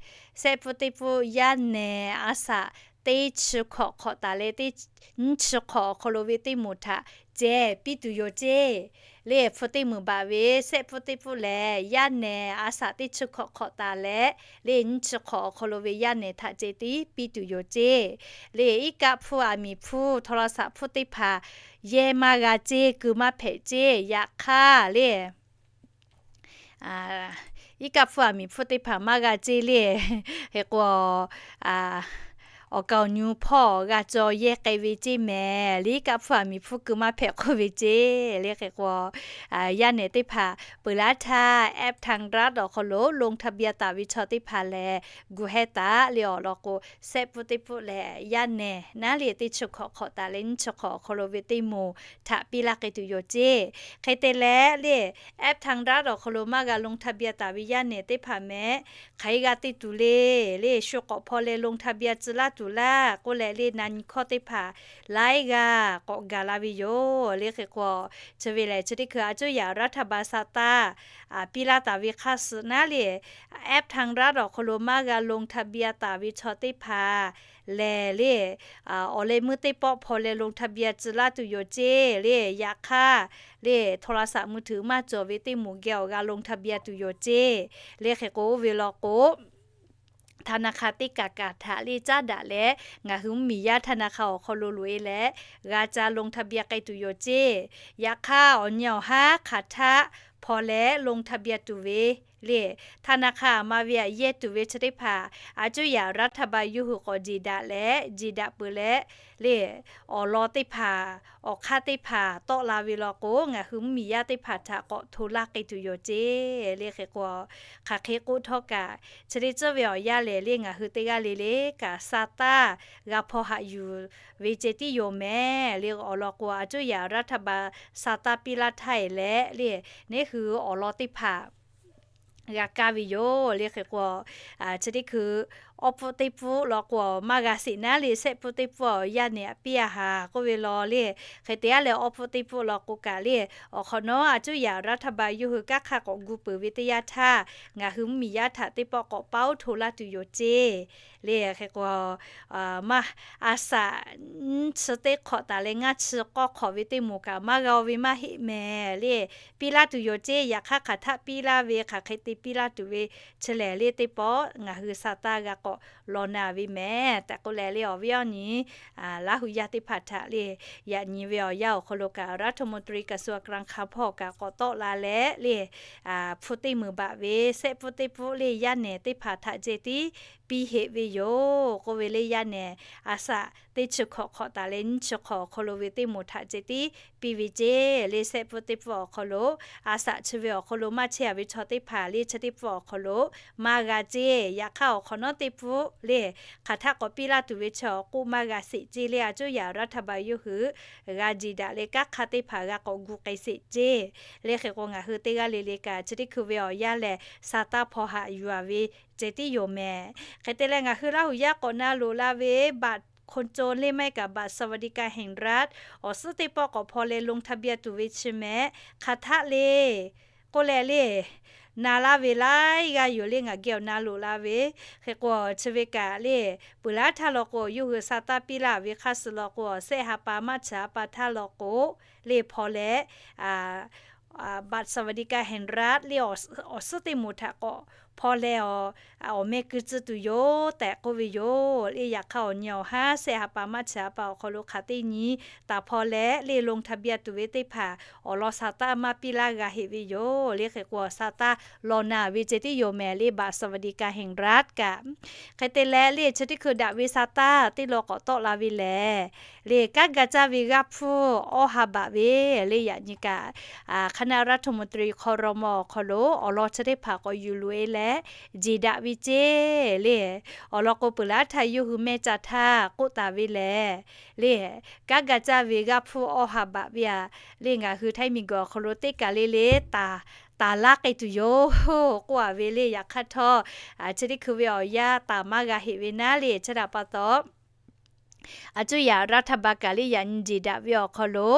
sehˆ pfuhˇ teˇ pfuhˇ yaˇ nehˬ a shaꞈ teˇ chi hkawꞈ hk'awꞈ taˍ leh teˇ nyiˇ chi hkawꞈ awˬ hk'aw lo ve teˇ moˍ htaꞈ ceh piˇ tuˬ yoˬ ceˇ. Le hpu teˇ meunˍ baꞈ ve sehˆ pfuhˇ teˇ pfuhˇ lehˬ, yaˇ nehˬ a shaꞈ teˇ chi hkawꞈ hk'awꞈ taˍ leh le nyiˇ chi hkawꞈ awˬ hk'aw lo ve yaˇ nehˬ htaꞈ ceh tiˉ piˇ tuˬ yoˬ ceˇ. Le iˉ kaˆ hpfuhˇ, aˬ miˍ hpfuhˇ, โทรศัพท์ hpfuhˇ teˇ hpaˍ yehˇ maˇ g'a ceˇ, keu maˇ hpehꞈ ceˇ. Yaꞈ hk'aˇ le iˉ kaˆ hpfuhˇ, aˬ miˍ hpfuhˇ teˇ hpaˍ maˇ g'a ceˇ le. Hk'e k'o, awˬ kaˍ awˬ nyu hpawˇ g'a caw yehˇ k'ai ve ceˇ mehˍ. Liˇ kaˆ hpfuhˇ aˬ miˍ hpfuhˇ keu maˇ hpehꞈ k'oˆ ve ceˇ. Liˇ hk'e k'o, yaˇ nehˬ teˇ hpaˍ peuˬ laˇ htaˇ, App Thang Rat awˬ hk'aw lo ลงทะเบียน taˍ ve chaw teˇ hpaˍ lehˬ, gu heh taˍ le awˬ lawn k'o, sehˆ pfuhˇ teˇ pfuhˆ lehˬ, yaˇ nehˬ naˉ le teˇ chi hk'awꞈ hk'awꞈ taˍ leh nyiˇ chi hk'awꞈ awˬ hk'aw lo ve teˇ moˍ htaꞈ piˇ laˇ k'ai tuˬ yoˬ ceˇ. Hk'e te leh le, App Thang Rat awˬ hk'aw lo maˇ g'a ลงทะเบียน taˍ ve yaˇ nehˬ teˇ hpaˍ mehˍ, hk'aˬ hk'e g'a te tuˬ le, le shu k'awꞈ hpaw leh ลงทะเบียน tcuh laˇ tuˬ laˇ k'oˆ leh le, na nyi hkawˇ teˇ hpaˍ laiˉ g'aˇ k'awꞈ gaˬ la ve yoˬ. Liˇ hk'e k'o, chi ve lehˬ chi teˇ hkui aˬ cuˇ yaꞈ รัฐบาล sa taˇ piˇ laˇ taˍ ve hk'aˇ suh naˉ le, App Thang Rat awˬ hk'aw lo maˇ g'a ลงทะเบียน taˍ ve chaw teˇ hpaˍ lehˬ le, awˬ leh meuˇ teˇ pawˆ hpaw leh ลงทะเบียน tcuh laˇ tuˬ yoˬ ceˇ. Le yaꞈ hk'aˇ le, โทรศัพท์มือถือ maˇ cawˬ ve teˇ moˍ geh awˬ g'a ลงทะเบียน tuˬ yoˬ ceˇ. Liˇ hk'e k'o, oˇ ve lawn k'o, ธนาคาร teˇ kaˬ kaˬ htaꞈ le caˉ daꞈ leh, ngaˬ hui mvuhˇmiˬ yaˇ ธนาคาร awˬ hk'aw lo loꞈ e leh g'a ca ลงทะเบียน k'ai tuˬ yoˬ ceˇ. Yaꞈ hk'aˇ awˬ nyi awˬ haˉ hk'aˬ htaˆ hpaw leh ลงทะเบียน tuˬ ve le, ธนาคาร aˬ ma ve aꞈ yehˇ tuˬ ve chi teˇ hpaˍ aˬ cuˇ yaꞈ รัฐบาล yawˇ hui k'awꞈ jeˬ daꞈ leh, jeˬ daꞈ peuˬ leh le, awˬ lawn teˇ hpaˍ, awˬ hk'aˇ teˇ hpaˍ tawˆ la ve lawn k'o, ngaˬ hui mvuhˇmiˬ yaˇ teˇ hpaˍ htaꞈ k'awꞈ hto laˇ k'ai tuˬ yoˬ ceˇ. Le hk'e k'o, hk'aˬ hk'e k'oˆ htawˇ kaꞈ, chi teˇ ceuˬ ve awˬ yanˇ lehˬ le, ngaˬ hui teˇ g'aˇ le le kaꞈ sa taˇ g'a hpaw haꞈ yuˬ ve ceh tiˉ yoˬ mehˍ. Le awˬ lawn k'o, aˬ cuˇ yaꞈ รัฐบาล sa taˇ piˇ laˇ htaˇ e leh le, neˉ hui awˬ lawn teˇ hpaˍ g'a kaˇ ve yoˬ. Le hk'e k'o, chi teˇ hkui awˇ pfuhˇ teˇ pfuhˇ lawn k'o, maˇ g'a sheˍ naˉ le, sehˆ pfuhˇ teˇ pfuhˇ awˬ yaˇ nehˬ aꞈ piˇ a haˍ k'oˆ ve law le. Hk'e te a leh awˇ pfuhˇ teˇ pfuhˇ lawn k'o kaꞈ le, awˬ hk'awꞈ nawˉ aˬ cuˇ yaꞈ รัฐบาล yawˇ hui kanˉ hk'aˇ k'awꞈ gu peuˬ ve teˇ yanˇ htaˇ, ngaˬ hui mvuhˇmiˬ yaˇ htaꞈ teˇ pawˆ k'awꞈ paˉ oˉ hto laˇ tuˬ yoˬ ceˇ. Le hk'e k'o, maˇ a saꞈ nyiˇ chi teˇ hk'awꞈ taˍ leh ngaˇ chi k'awˇ hk'awꞈ ve teˇ moˍ kaꞈ maˇ g'a ve maˇ heˆ mehˍ le. Piˇ laˇ tuˬ yoˬ ceˇ. Yaꞈ hk'aˇ hk'aˬ htaˆ piˇ laˇ ve, hk'aˬ hk'e te piˇ laˇ tuˬ ve chi lehˬ le, teˇ pawˆ ngaˬ hui sa taˇ g'a k'awꞈ law na ve mehˍ tehꞈ k'oˆ leh le, awˬ viˉ awˬ nyi Laˇ hu yaˇ teˇ hpaˍ htaꞈ le, yaꞈ nyi ve awˬ yanˇ awˬ hk'aw lo kaꞈ รัฐมนตรีกระทรวงการคลัง hpawˇ kaꞈ k'awꞈ tawˆ la leh le, hpu teˇ meunˍ baꞈ ve sehˆ pfuhˇ teˇ pfuhˇ le yaˇ nehˬ teˇ hpaˍ htaꞈ ceh tiˉ piˇ heˆ ve yoˬ k'oˆ ve le. Yaˇ nehˬ a saꞈ teˇ chi hk'awꞈ hk'awꞈ taˍ leh nyiˇ chi hk'awꞈ awˬ hk'aw lo ve teˇ moˍ htaꞈ ceh tiˉ piˇ ve ceˇ le. Sehˆ pfuhˇ teˇ pfuhˇ awˬ hk'aw lo a saꞈ chi ve awˬ hk'aw lo maˇ chehˇ a ve chaw teˇ hpaˍ le, chi teˇ pfuhˇ awˬ hk'aw lo maˇ g'a ceˇ. Yaꞈ hk'aˇ awˬ hk'awꞈ nawˉ teˇ pfuhˇ le, hk'aˬ htaˆ k'awꞈ piˇ laˇ tuˬ ve chi awˬ k'oˆ maˇ g'a sheˍ ceˇ le. Aˬ cuˇ yaꞈ รัฐบาล yawˇ hui g'a jeˬ daꞈ leh kanˉ hk'aˇ teˇ hpaˍ g'a k'awꞈ gu k'ai sheˍ ceˇ. Le hk'e k'o, ngaˬ hui teˇ g'aˇ le le kaꞈ chi teˇ hkui ve awˬ yanˇ lehˬ sa taˇ hpaw haꞈ yuˬ a ve ceh tiˉ yoˬ mehˍ. Hk'e te leh ngaˬ hui Laˇ hu yaˇ k'awꞈ na loꞈ la ve บัตรคนจน le maˇ heˆ kaꞈ บัตรสวัสดิการแห่งรัฐ awˬ suhˉ teˇ pawˆ k'awꞈ hpaw leh ลงทะเบียน tuˬ ve chi mehˍ. Hk'aˬ htaˆ le k'oˆ leh le, na laˇ ve laiˉ g'aˇ yoˬ le. Ngaˬ geh awˬ na loꞈ la ve hk'e k'o, chi ve kaꞈ le, peuˬ laˇ htaˇ law k'o, yawˇ hui sa taˇ piˇ laˇ ve hk'aˇ suh law k'o, sehˆ ha pa maˇ chi ha pa htaˇ law k'o le hpaw leh บัตรสวัสดิการแห่งรัฐ le awˬ suhˉ teˇ moˍ htaꞈ k'awꞈ hpaw leh awˬ meh keu tcuh tuˬ yoˬ tehꞈ k'oˆ ve yoˬ le. Yaꞈ hk'aˇ awˬ nyi awˬ haˉ sehˆ ha pa maˇ chi ha pa awˬ hk'aw lo hk'aˬ teˇ nyi taˍ hpaw leh le ลงทะเบียน tuˬ ve teˇ hpaˍ awˬ lawn sa taˇ maˇ piˇ laˇ g'a heˆ ve yoˬ. Le hk'e k'o, sa taˇ law na ve ceh tiˉ yoˬ mehˍ le, บัตรสวัสดิการแห่งรัฐ kaꞈ. Hk'e te leh le, chi teˇ hkui daꞈ ve sa taˇ teˇ law k'awꞈ tawˆ la ve lehˬ le, kanˉ ga caˇ ve g'aˇ hpfuhˇ awˇ ha baꞈ ve le, yaꞈ nyi kaꞈ คณะรัฐมนตรี ครม. awˬ hk'aw lo awˬ lawn chi teˇ hpaˍ k'awꞈ yuˬ loꞈ e leh jeˬ daꞈ ve ceˇ le. Awˬ lawn k'o, peuˬ laˇ htaˇ yawˇ hui mehˇ ca htaˇ k'oˆ taˍ ve lehˬ le, kanˉ ga caˇ ve g'aˇ hpfuhˇ awˇ ha baꞈ ve a le, ngaˬ hui Htaiˇ miˬguiˬ awˬ hk'aw lo teˇ kaˬ le le taˍ laˇ k'ai tuˬ yoˬ k'oˆ a ve le. Yaꞈ hk'aˇ htawˇ, chi teˇ hkui ve awˬ yanˇ taˍ maˇ g'a heˆ ve naˉ le, chi htaꞈ pa taw, aˬ cuˇ yaꞈ รัฐบาล kaꞈ le yaꞈ nyi jeˬ daꞈ ve awˬ hk'aw lo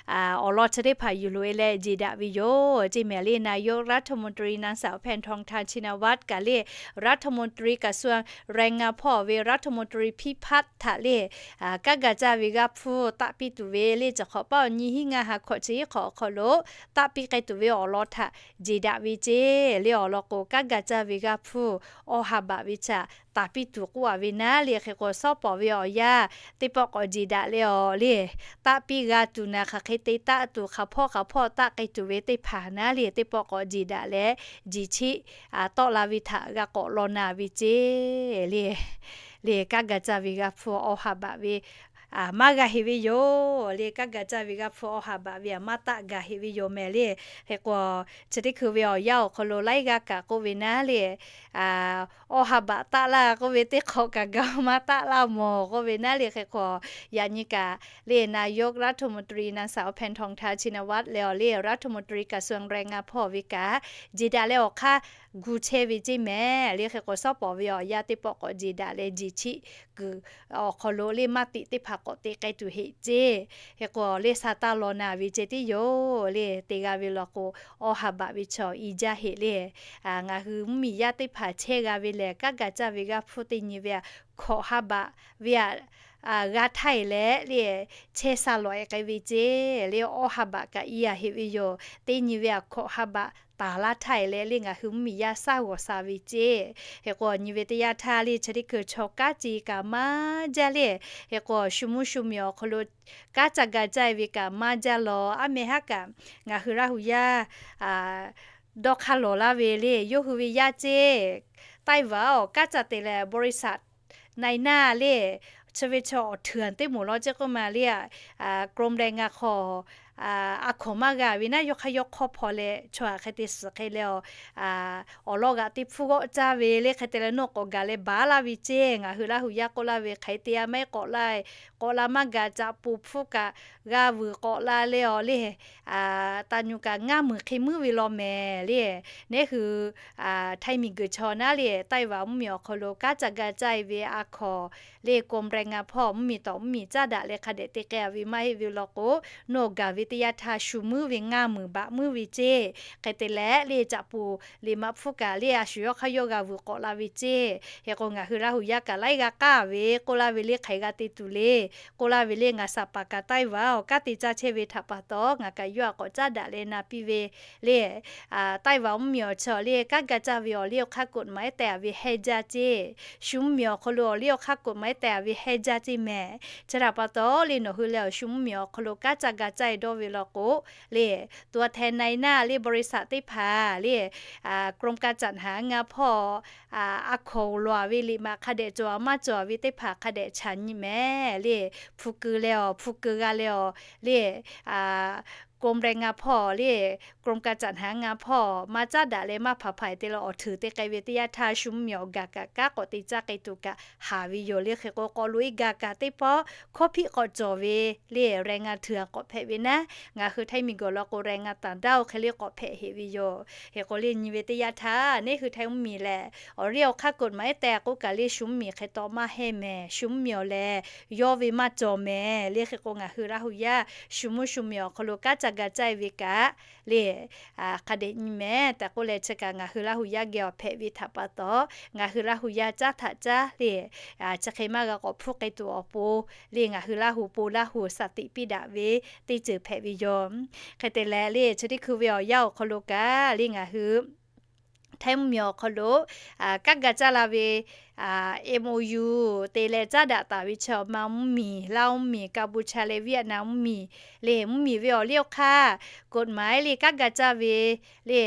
awˬ lawn chi teˇ hpaˍ yuˬ loꞈ e leh jeˬ daꞈ ve yoˬ ceˇ mehˍ le. นายกรัฐมนตรี นางสาว แพทองธาร ชินวัตร kaꞈ le, รัฐมนตรี กระทรวงแรงงาน hpawˇ ve รัฐมนตรี พิพัฒน์ htaꞈ le, kanˉ ga caˇ ve g'aˇ hpfuhˇ taˆ piˇ tuˬ ve le, chi hk'awꞈ paˆ awˬ nyi hiˉ ngaˇ ha hkawꞈ chi hiˉ hk'awꞈ awˬ hk'aw lo taˆ piˇ k'ai tuˬ ve awˬ lawn htaꞈ jeˬ daꞈ ve ceˇ le. Awˬ lawn k'o, kanˉ ga caˇ ve g'aˇ hpfuhˇ awˇ ha baꞈ ve htaꞈ taˍ piˇ tuˬ k'oˆ a ve naˉ le. Hk'e k'o, shawˉ pawˍ ve awˬ yanˇ teˇ pawˆ k'awꞈ jeˬ daꞈ leh awˬ le, taˆ piˇ g'a tuˬ naˍ, hk'aˬ hk'e te taˆ tuˬ, hk'aˬ hpawˇ hk'aˬ hpawˇ taˆ k'ai tuˬ ve teˇ hpaˍ naˉ le, teˇ pawˆ k'awꞈ jeˬ daꞈ leh jeˬ cheˆ tawˆ la ve htaꞈ g'a k'awꞈ law na ve ceˇ le. le kanˉ ga caˇ ve g'aˇ hpfuhˇ awˇ ha baꞈ ve maˇ g'a heꞈ ve yoˬ. Le kanˉ ga caˇ ve g'aˇ hpfuhˇ awˇ ha baꞈ ve aꞈ maˇ taˆ gaˬ heꞈ ve yoˬ mehˍ le. Hk'e k'o, chi teˇ hkui ve awˬ yanˇ awˬ hk'aw lo laiˉ g'aˇ kaꞈ k'oˆ ve naˉ le, awˇ ha baꞈ taˆ laˇ k'oˆ ve teˇ hk'awꞈ kaꞈ ga maˇ taˆ laˇ mawˬ k'oˆ ve naˉ le. Hk'e k'o, yaꞈ nyi kaꞈ le นายกรัฐมนตรี นางสาว แพทองธาร ชินวัตร leh awˬ le รัฐมนตรี กระทรวงแรงงาน hpawˇ ve kaꞈ, jeˬ daꞈ leh awˬ hk'aˇ gu chehˇ ve ceˇ mehˍ le. Hk'e k'o, shawˉ pawˍ ve awˬ yanˇ teˇ pawˆ k'awꞈ jeˬ daꞈ leh jeˬ chiˆ kuiˬ awˬ hk'aw lo le maˇ tiꞈ teˇ hpaˍ k'awꞈ te k'ai tuˬ heˆ ceˇ. Hk'e k'o, le sha taˇ law na ve ceh tiˉ yoˬ le. Te g'a ve law k'o, awˇ ha baꞈ ve chaw i jaˇ heˆ le. Ngaˬ hui mvuhˇmiˬ yaˇ teˇ hpaˍ chehˇ g'a ve lehˬ, kanˉ ga caˇ ve g'aˇ hpfuhˇ teˇ nyi ve aꞈ hkawꞈ ha baꞈ ve aꞈ g'a htaˇ e leh le, chehˇ sha lawˬ e k'ai ve ceˇ le. Awˇ ha baꞈ kaꞈ i a heꞈ ve yoˬ. Teˇ nyi ve aꞈ hkawꞈ ha baꞈ taˍ laˇ htaˇ e leh le, ngaˬ hui mvuhˇmiˬ yaˇ shaˉ g'awˬ sha ve ceˇ. Hk'e k'o, nyi ve teˇ yanˇ htaˇ le chi teˇ hkui chaw kanˉ ce kaꞈ maˇ jaˇ le. Hk'e k'o, shu mvuhˇ shu miˬ awˬ hk'aw lo kanˉ ca ga caˇ e ve kaꞈ maˇ jaˇ law. Aˉ meh haˉ kaꞈ ngaˬ hui Laˇ hu yaˇ dawˇ hk'aˇ lawˬ laˇ ve le, yawˇ hui ve yaˇ ceˇ, Taiwan awˬ kanˉ ca te leh บริษัท nai naˇ le, chi ve chaw awˬ htuiˍ teˇ moˍ law ceˇ k'oˆ ma le, กรมแรงงาน hk'aw a hkawˍ maˇ g'a ve naˉ, yawˇ hk'aˇ yawˇ hk'awˇ hpaw leh chaw htaꞈ hk'e te suhˍ hk'e leh, awˬ lawn g'aꞈ teˇ hpfuhˇ g'awˆ caˇ ve le. Hk'e te leh nawˬ k'awꞈ gaˬ leh baˬ laˇ ve ceˇ. Ngaˬ hui Laˇ hu yaˇ k'oˆ laˇ ve hk'e te a maˇ heˆ k'awꞈ la, k'awꞈ la maˇ gaˬ, caꞈ poˍ hpfuhˇ kaꞈ g'a vuiˬ k'awꞈ la leh awˬ le, taˇ nyu kaꞈ ngaˇ meunˍ hk'e muiˉ ve law mehˍ le. Neˉ hui htaiˇ miˬ guiˬ chaw naˉ le, Taiwan mvuhˇmiˬ awˬ hk'aw lo kanˉ ca ga caˇ e ve a hkawˍ le กรมแรงงาน hpawˇ mvuhˇmiˬ tawˍ mvuhˇmiˬ caˉ daꞈ leh hk'a dehꞈ te k'ai a ve maˇ heˆ ve law k'o, nawˬ gaˬ ve teˇ yanˇ htaˇ shu muiˉ ve ngaˇ meunˍ baꞈ muiˉ ve ceˇ. Hk'e te leh le caꞈ poˍ liꞈ maꞈ hpfuhˇ kaꞈ le a shu yawˇ hk'aˇ yawˇ g'a vuiˬ k'awꞈ la ve ceˇ. Hk'e k'o, ngaˬ hui Laˇ hu yaˇ kaꞈ laiˉ g'a k'aˇ ve k'oˆ laˇ ve le, hk'aˬ hk'e g'a te tuˬ le k'oˆ laˇ ve le, ngaˬ saˍ paˍ kaꞈ Taiwan awˬ kanˉ te caˇ chehˇ ve htaꞈ pa taw, ngaˬ kaꞈ yawˇ htaꞈ k'awꞈ caˉ daꞈ leh na piˇ ve le. Taiwan mvuhˇmiˬ awˬ chi awˬ le kanˉ ga caˇ ve awˬ liˇ awˬ hk'aˇ กฎหมาย tehꞈ a ve hehnˇ jaˇ ceˇ. Shu mvuhˇmiˬ awˬ hk'aw lo awˬ liˇ awˬ hk'aˇ กฎหมาย tehꞈ a ve hehnˇ jaˇ ceˇ mehˍ. Chi htaꞈ pa taw le, nawˬ hui leh awˬ shu mvuhˇmiˬ awˬ hk'aw lo kanˉ ca ga caˇ e dawˇ ve law k'o le, ตัวแทนนายหน้า le บริษัท teˇ hpaˍ le, กรมการจัดหางาน hpawˇ a hkawˍ loˍ a ve liꞈ maꞈ hk'a dehꞈ cawˬ a maˇ cawˬ a ve teˇ hpaˍ hk'a dehꞈ chaꞈ nyi mehˍ le. Hpu keu leh awˬ, hpu keu g'a leh awˬ le, กรมแรงงาน hpawˇ le, กรมการจัดหางาน hpawˇ maˇ caˉ daꞈ leh maˇ hpaˍ hpaˍ te leh awˬ htuiˍ te k'ai ve teˇ yanˇ htaˇ shu mvuhˇmiˬ awˬ gaˬ kaꞈ kanˉ k'awꞈ te caˇ k'ai tuˬ kaꞈ haˍ ve yoˬ le. Hk'e k'o, k'awꞈ loꞈ e gaˬ kaꞈ teˇ pawˆ hkawˇ hpiˆ k'awꞈ cawˬ ve le, แรงงานเถื่อน k'awꞈ hpehꞈ ve naˉ. Ngaˬ hui htaiˇ miˬ guiˬ law k'o แรงงานต่างด้าว hk'e le k'awꞈ hpehꞈ heꞈ ve yoˬ. Hk'e k'o le, nyi ve teˇ yanˇ htaˇ neˉ hui htaiˇ mvuhˇmiˬ lehˬ, awˬ liˇ awˬ hk'aˇ กฎหมาย tehꞈ k'oˆ kaꞈ le shu mvuhˇmiˬ hk'e taw maˇ hehnˇ mehˍ. Shu mvuhˇmiˬ awˬ lehˬ yawˇ ve maˇ cawˬ mehˍ le. Hk'e k'o, ngaˬ hui Laˇ hu yaˇ shu mvuhˇ shu miˬ awˬ hk'aw lo kanˉ ca ga caˇ e ve kaꞈ le, hk'a dehꞈ nyi mehˍ. Tehꞈ k'oˆ leh, chi kaꞈ ngaˬ hui Laˇ hu yaˇ geh awˬ hpehꞈ ve htaꞈ pa taw, ngaˬ hui Laˇ hu yaˇ caˉ htaꞈ caˉ le, chi hk'e maˇ g'a k'awꞈ hpfuhˇ k'ai tuˬ awˬ pon le, ngaˬ hui Laˇ hu pon Laˇ hu shaˍ tiꞈ piˇ daꞈ ve teˇ ceuˬ hpehꞈ ve yoˬ. Hk'e te leh le, chi teˇ hkui ve awˬ yanˇ awˬ hk'aw lo kaꞈ le, ngaˬ hui htaiˇ mvuhˇmiˬ awˬ hk'aw lo kanˉ ga caˇ la ve MOU te leh caˉ daꞈ taˍ ve chi awˬ ma mvuhˇmiˬ, Laˇ mvuhˇmiˬ, Kaˍbuˍchaˍ leh Vietnam mvuhˇmiˬ le, mvuhˇmiˬ ve awˬ liˇ awˬ hk'aˇ กฎหมาย le kanˉ ga caˇ ve le,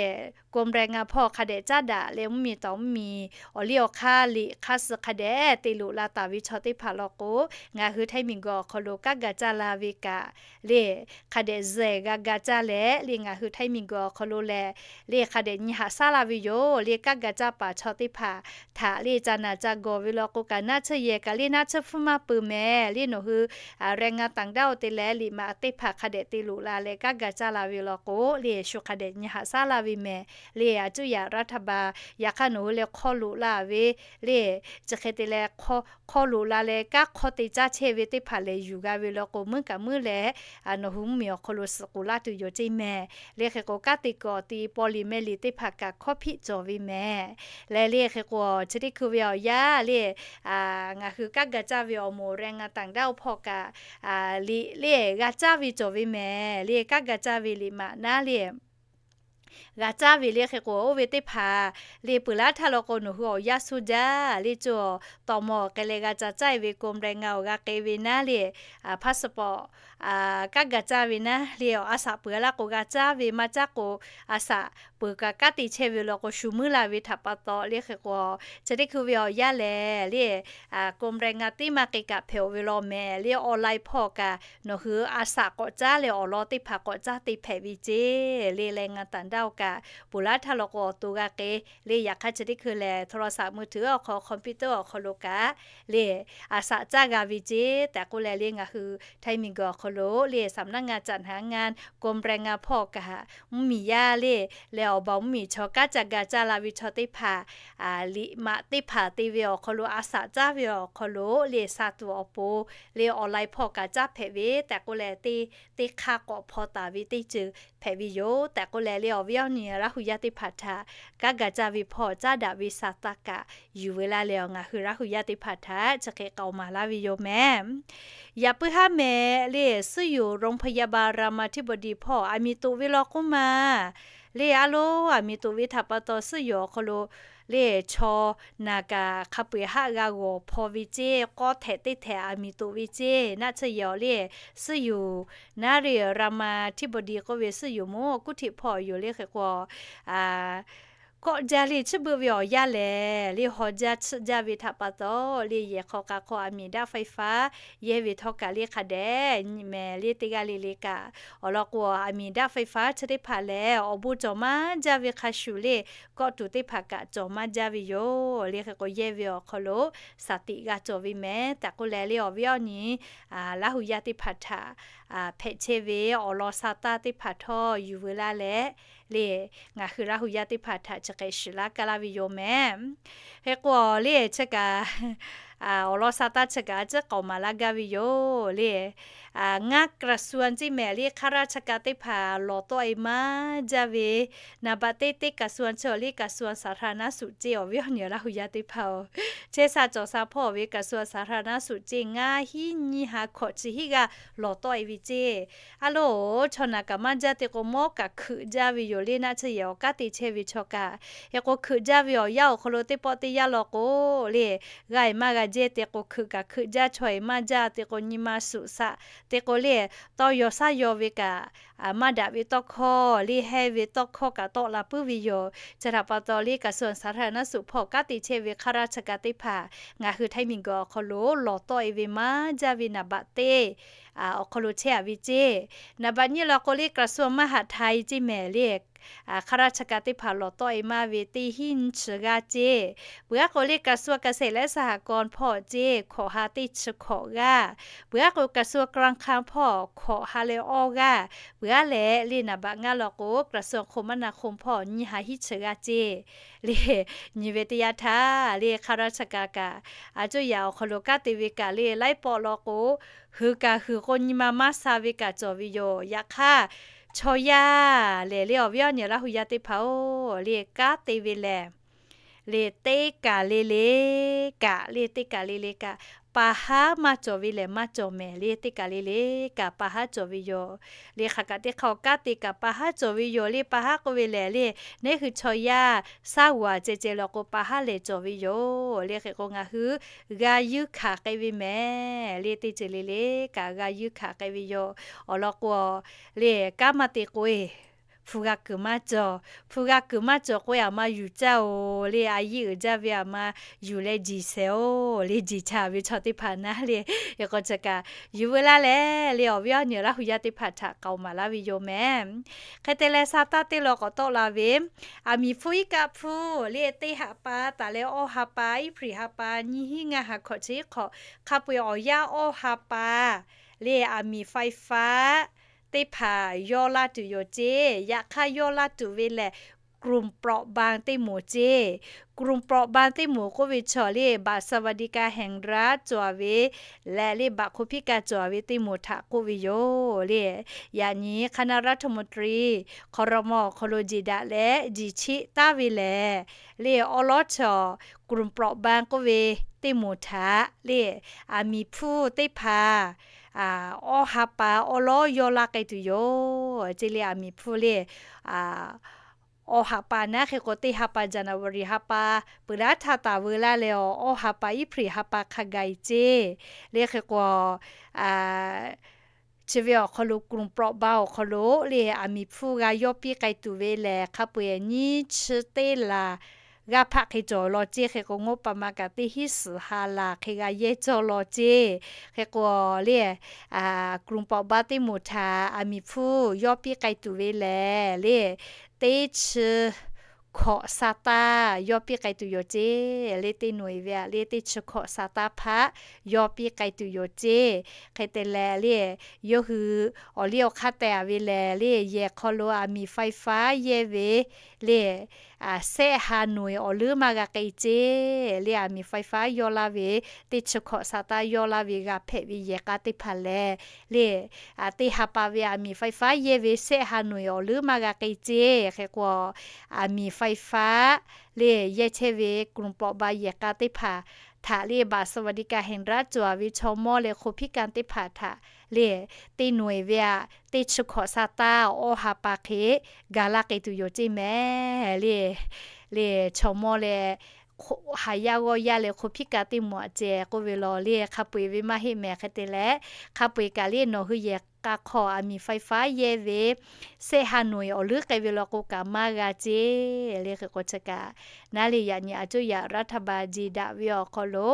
กรมแรงงาน hpawˇ hk'a dehꞈ caˉ daꞈ leh mvuhˇmiˬ tawˍ mvuhˇmiˬ awˬ liˇ awˬ hk'aˇ liꞈ hk'aˇ suh hk'a dehꞈ te loꞈ la taˍ ve chaw teˇ hpaˍ law k'o, ngaˬ hui htaiˇ miˬ guiˬ awˬ hk'aw lo kanˉ ga caˇ la ve kaꞈ le, hk'a dehꞈ zuhˬ g'a ga caˇ leh le, ngaˬ hui htaiˇ miˬ guiˬ awˬ hk'aw lo lehˬ le, hk'a dehꞈ nyi haꞈ shaˉ la ve yoˬ le. Kanˉ ga caˇ paˍ chaw teˇ hpaˍ htaꞈ le ca naˬ ca gawˬ ve law k'o kaꞈ, naˉ tsuhˇ yehˬ kaꞈ le naˉ tsuhˇ hpfuhˇ maˇ peuˬ mehˍ le. Nawˬ hui แรงงานต่างด้าว te leh liꞈ maꞈ teˇ hpaˍ hk'a dehꞈ te loꞈ la leh kanˉ ga caˇ la ve law k'o le, shu hk'a dehꞈ nyi haꞈ shaˉ la ve mehˍ le. A cuˇ yaꞈ รัฐบาล yaꞈ hk'aˇ nawˬ hui leh hk'aw loꞈ la ve le, chi hk'e te leh hk'aw loꞈ la leh kanˉ hk'aw te caˇ chehˇ ve teˇ hpaˍ lehˬ yuˬ g'a ve law k'o, meuˉ kaꞈ meuˉ leh nawˬ hui mvuhˇmiˬ awˬ hk'aw lo suhˍ k'oˍ laˇ tuˬ yoˬ ceˇ mehˍ le. Hk'e k'o, kanˉ te kuiˬ awˬ ti paw liꞈ meh liꞈ teˇ hpaˍ kaꞈ hkawˇ hpiˆ cawˬ ve mehˍ le. Le hk'e k'o, chi teˇ hkui ve awˬ yanˇ le, ngaˬ hui kanˉ ga caˇ ve awˬ moˍ แรงงานต่างด้าว hpawˇ kaꞈ liꞈ le g'a caˇ ve cawˬ ve mehˍ le. Kanˉ ga caˇ ve liꞈ maꞈ naˉ le g'a caˇ ve le hk'e k'o, oˇ ve teˇ hpaˍ le peuˬ laˇ htaˇ law k'o, nawˬ hui awˬ yanˇ suh jaˇ le, co tawˍ mawˬ k'ai leh g'a ca caˇ e ve กรมแรงงาน awˬ g'a k'e ve naˉ le, passport kanˉ ga caˇ ve naˉ le, a shaꞈ peuˬ laˇ k'o g'a caˇ ve, maˇ caˇ k'o a shaꞈ peuˬ kaꞈ kanˉ te chehˇ ve law k'o shu meuˉ la ve htaꞈ pa taw le hk'e k'o, chi teˇ hkui ve awˬ yanˇ lehˬ le, กรมแรงงาน teˇ maˇ k'e kaꞈ hpehꞈ-oˬ ve law mehˍ le, online hpawˇ kaꞈ nawˬ hui a shaꞈ k'awꞈ caˉ leh awˬ lawn teˇ hpaˍ k'awꞈ caˉ te hpehꞈ ve ceˇ le, แรงงานต่างด้าว kaꞈ peuˬ laˇ htaˇ law k'o awˬ to g'a k'e le, yaꞈ hk'aˇ chi teˇ hkui lehˬ โทรศัพท์มือถือ awˬ hk'aw computer awˬ hk'aw lo kaꞈ le a shaꞈ caˇ g'a ve ceˇ tehꞈ k'oˆ leh le, ngaˬ hui Htaiˇ miˬguiˬ awˬ hk'aw lo le สำนักงานจัดหางาน กรมแรงงาน hpawˇ kaꞈ mvuhˇmiˬ yaˇ le, leh awˬ baˬ mvuhˇmiˬ chaw kanˉ ca ga caˇ la ve chaw teˇ hpaˍ, liꞈ maꞈ teˇ hpaˍ te ve awˬ hk'aw lo a shaꞈ caˇ ve awˬ hk'aw lo le sa tuˬ awˬ pon le online hpawˇ kaꞈ caˇ hpehꞈ ve tehꞈ k'oˆ leh, teˇ hk'aˇ k'awꞈ hpaw taˍ ve teˇ ceuˬ hpehꞈ ve yoˬ tehꞈ k'oˆ leh le, awˬ viˉ awˬ nyi Laˇ hu yaˇ teˇ hpaˍ htaꞈ kanˉ ga caˇ ve hpawˇ caˉ daꞈ ve sa taˇ kaꞈ yuˬ ve laˇ leh, ngaˬ hui Laˇ hu yaˇ teˇ hpaˍ htaꞈ chi hk'e k'aoˍ maˍ laˇ ve yoˬ mehˍ. Yaꞈ puiˉ haˉ mehˍ le, suhˉ yoˬ โรงพยาบาลรามาธิบดี hpawˇ aˬ miˍ toꞈ ve law k'oˆ ma le, a lo aˬ miˍ toꞈ ve htaꞈ pa taw suhˉ yoˬ awˬ hk'aw lo le chaw naˬ kaꞈ hk'a peu-eˬ haˆ g'a g'awˬ hpaw ve ceˇ, k'awˇ htehꞈ teˇ htehꞈ aˬ miˍ toꞈ ve ceˇ, naˆ tsuhˇ yehˬ awˬ le suhˉ yoˬ naˉ le Rama Thibodi k'oˆ ve suhˉ yoˬ mawˇ kuˉ htiꞈ hpawˇ yoˬ le hk'e k'o, kawˆ jaˇ le chiˇ beuˆ ve awˬ yanˇ lehˬ le, haw jaˇ tsuhˆ jaˇ ve htaꞈ pa taw le, yehˬ hk'aw k'a hk'aw aˬ miˍ daꞈ ไฟฟ้า yehˇ ve htawˇ kaꞈ le hk'a dehꞈ nyi mehˍ le, teˇ g'aˇ le le kaꞈ. Awˬ lawn k'o aˬ miˍ daꞈ ไฟฟ้า chi teˇ hpaˍ lehˬ awˬ bon cawˬ maˇ jaˇ ve hk'a shuˍ le, kawˆ tuˬ teˇ hpaˍ kaꞈ cawˬ maˇ jaˇ ve yoˬ le hk'e k'o, yehˇ ve awˬ hk'aw lo shaˍ tiꞈ g'a cawˬ ve mehˍ tehꞈ k'oˆ leh le, awˬ viˉ awˬ nyi Laˇ hu yaˇ teˇ hpaˍ htaꞈ hpehꞈ chehˇ ve awˬ lawn sa taˇ teˇ hpaˍ htawˇ yuˬ veu laˇ leh le, ngaˬ hui Laˇ hu yaˇ teˇ hpaˍ htaꞈ chi hk'e shiˍ laˇ kaˇ laˇ ve yoˬ mehˍ. Hk'e k'o le chi kaꞈ awˬ lawn sa taˇ chi kaꞈ a ciˉ k'aoˍ maˍ laˇ gaˇ ve yoˬ le. Ngaˇ กระทรวง ceˇ mehˍ le, hk'a raˇ chi kaꞈ teˇ hpaˍ lawˬ tawˆ e maˇ jaˇ ve naˍ baꞈ teˇ teˇ กระทรวง chi awˬ le กระทรวงสาธารณสุข ceˇ, awˬ viˉ awˬ nyi Laˇ hu yaˇ teˇ hpaˍ oˬ, chehˇ sha cawˬ sha hpawˇ ve กระทรวงสาธารณสุข ceˇ, ngaˇ hinˉ nyiˇ ha hkawꞈ chi hiˉ g'aˇ lawˬ tawˆ e ve ceˇ. A lo, chaw naˬ kaꞈ maˇ jaˇ te k'o mawˇ kaꞈ hkeuꞈ jaˇ ve yoˬ le, naˆ tsuhˇ yehˬ awˬ kanˉ te chehˇ ve chaw kaꞈ. Hk'e k'o hkeuꞈ jaˇ ve awˬ yanˇ awˬ hk'aw lo teˇ pawˆ teˇ yanˇ law k'o le, g'aˇ e maˇ g'a jehˇ te k'o hkeuꞈ kaꞈ hkeuꞈ jaˇ, chaw e maˇ jaˇ te k'o nyi ma suꞈ shaꞈ te k'o le, tawˇ yaw shaˉ yaw ve kaꞈ maˇ daꞈ ve tawˇ hkawˇ le, hehnˇ ve tawˇ hkawˇ kaꞈ tawˆ la puiˉ ve yoˬ. Chi htaꞈ pa taw le กระทรวงสาธารณสุข hpawˇ kanˉ te chehˇ ve hk'a raˇ chi kaꞈ teˇ hpaˍ ngaˬ hui Htaiˇ miˬguiˬ awˬ hk'aw lo lawˬ tawˆ e ve maˇ jaˇ ve naˍ baꞈ teˇ awˬ hk'aw lo chehˇ a ve ceˇ. Naˍ baꞈ nyiˇ law k'o le กระทรวงมหาดไทย ceˇ mehˍ le, hk'a raˇ chi kaꞈ teˇ hpaˍ lawˬ tawˆ e maˇ ve teˇ hinˉ nyiˇ chi g'aˇ ceˇ. Peuˬ aˉ k'o le กระทรวงเกษตรและสหกรณ์ hpawˇ ceˇ, hkawꞈ ha teˇ chi hkawꞈ g'aˇ. Peuˬ aˉ k'o กระทรวงการคลัง hpawˇ hkawꞈ ha leh awˇ g'aˇ. Peuˬ aˉ leh le naˍ baꞈ ngaˇ law k'o กระทรวงคมนาคม hpawˇ nyiˇ ha hiˉ chi g'aˇ ceˇ. Le nyi ve teˇ yanˇ htaˇ le hk'a raˇ chi kaꞈ kaꞈ a coˇ yaꞈ awˬ hk'aw lo kanˉ te ve kaꞈ le laiˉ pawˆ law k'o, hui kaꞈ hui k'o nyi ma maˇ sha ve kaꞈ cawˬ ve yoˬ. Yaꞈ hk'aˇ chaw yaˇ lehˬ le, awˬ viˉ awˬ nyi Laˇ hu yaˇ teˇ hpaˍ oˬ, le kanˉ te ve lehˬ le teˇ kaˬ le le kaꞈ le, teˇ kaˬ le le kaꞈ pa haˉ maˇ cawˬ ve lehˬ maˇ cawˬ mehˍ le, teˇ kaˬ le le kaꞈ pa haˉ cawˬ ve yoˬ. Le hk'aˬ kaꞈ teˇ hk'aˇ kanˉ te kaꞈ pa haˉ cawˬ ve yoˬ le, pa haˉ k'oˆ ve lehˬ le, neˉ hui chaw yaˇ shaˉ g'uˬ a ceh ceh law k'o pa haˉ lehˬ cawˬ ve yoˬ. Le hk'e k'o ngaˬ hui g'a yuˇ hkanˍ k'ai ve mehˍ le, teˇ ceuˬ le le kaꞈ g'a yuˇ hkanˍ k'ai ve yoˬ. Awˬ lawn k'o le kanˉ maˇ te k'o e hpu g'a kuiˬ maˇ cawˬ. Hpu g'a kuiˬ maˇ cawˬ k'o e aˬ ma yuˬ caˇ oˬ le, a yiˇ uiˍ jaˇ ve aˬ ma yuˬ leh jiˬ shehˍ oˬ le, jiˬ chaˍ ve chaw teˇ hpaˍ naˉ le. Hk'e k'o chi kaꞈ yuˬ veu laˇ leh le, awˬ viˉ awˬ nyi Laˇ hu yaˇ teˇ hpaˍ htaꞈ k'aoˍ maˍ laˇ ve yoˬ mehˍ. Hk'e te leh sa taˇ teˇ law k'awꞈ tawˆ la ve, aˬ miˍ hpfuhˇ iˉ kaˆ hpfuhˇ le teˇ haꞈ pa taˍ leh awˇ ha pa, April ha pa nyiˇ hinˉ ngaˇ ha hkawꞈ chi hk'awꞈ hk'a peu-eˬ awˬ yanˇ awˇ ha pa le aˬ miˍ ไฟฟ้า teˇ hpaˍ yawˇ laˇ tuˬ yoˬ ceˇ. Yaꞈ hk'aˇ yawˇ laˇ tuˬ ve lehˬ กลุ่มเปราะบาง teˇ moˍ ceˇ. กลุ่มเปราะบาง teˇ moˍ k'oˆ ve chaw le บัตรสวัสดิการแห่งรัฐ cawˬ ve leh le บัตรคนพิการ cawˬ ve teˇ moˍ htaꞈ k'oˆ ve yoˬ le. Yaꞈ nyi คณะรัฐมนตรี ครม. awˬ hk'aw lo jeˬ daꞈ leh jeˬ chiˆ taˍ ve lehˬ le, awˉ lawˉ chaw กลุ่มเปราะบาง k'oˆ ve teˇ moˍ htaꞈ le aˬ miˍ hpfuhˇ teˇ hpaˍ awˇ ha pa awˉ lawˉ yawˇ laˇ k'ai tuˬ yoˬ ceˇ le. Aˬ miˍ hpfuhˇ le, a awˬ ha pa naˉ hk'e k'o, teˇ ha pa January ha pa peuˬ laˉ htaˇ taˍ veu laˇ leh, awˬ awˬ ha pa April ha pa hk'a gaˬ ceˇ. Le hk'e k'o, chi ve awˬ hk'aw lo กลุ่มเปราะบาง awˬ hk'aw lo le aˬ miˍ hpfuhˇ g'a yawˇ piˇ k'ai tuˬ ve lehˬ, hk'a peu-eˬ nyiˇ chi teˇ laˬ g'aˇ hpaˆ hk'e cawˬ law ceˇ. Hk'e k'o, งบประมาณ kaꞈ teˇ hinˉ suhˍ ha laˬ hk'e g'a yehˇ cawˇ law ceˇ. Hk'e k'o le, กลุ่มเปราะบาง teˇ moˍ htaꞈ aˬ miˍ hpfuhˇ yawˇ piˇ k'ai tuˬ ve lehˬ le, teˇ chi hkawꞈ sa taˇ yawˇ piˇ k'ai tuˬ yoˬ ceˇ. Le teˇ noꞈ-e ve aꞈ le teˇ chi hkawꞈ sa taˇ hpaˆ yawˇ piˇ k'ai tuˬ yoˬ ceˇ. Hk'e te leh le, yawˇ hui awˬ liˇ awˬ hk'aˇ teh-a ve lehˬ le, yehˬ hk'aw lo aˬ miˍ ไฟฟ้า yehˇ ve le, sehˆ ha noꞈ-e awˬ leuˉ maˇ g'a k'ai ceˇ. Le aˬ miˍ ไฟฟ้า yawˇ laˇ ve, teˇ chi hkawꞈ sa taˇ yawˇ laˇ ve g'a hpehꞈ ve yehˬ k'a teˇ hpaˍ lehˬ le, teˇ ha pa ve aˬ miˍ ไฟฟ้า yehˇ ve sehˆ ha noꞈ-e awˬ leuˉ maˇ g'a k'ai ceˇ. Hk'e k'o, aˬ miˍ ไฟฟ้า le yehˇ chehˇ ve กลุ่มเปราะบาง yehˬ k'a teˇ hpaˍ htaꞈ le บัตรสวัสดิการแห่งรัฐ cawˬ-a ve chaw mawˇ leh คนพิการ teˇ hpaˍ htaꞈ le teˇ noꞈ-e ve aꞈ teˇ chi hkawꞈ sa taˇ awˬ ha pa hk'e ga laˇ k'ai tuˬ yoˬ ceˇ mehˍ le. Le chaw mawˇ leh haˍ yaˇ g'awˇ yaˇ leh คนพิการ teˇ moˍ aꞈ ceh k'oˆ ve law le hk'a peu-eˬ ve maˇ heˆ mehˍ. Hk'e te leh, hk'a peu-eˬ kaꞈ le nawˬ hui yehˬ k'a hk'aw aˬ miˍ ไฟฟ้า yehˇ ve sehˆ ha noꞈ-e awˬ leuˉ k'ai ve law k'o kaꞈ maˇ g'a ceˇ. Le hk'e k'o chi kaꞈ, naˉ le yaꞈ nyi aˬ coˇ yaꞈ รัฐบาล jeˬ daꞈ ve awˬ hk'aw lo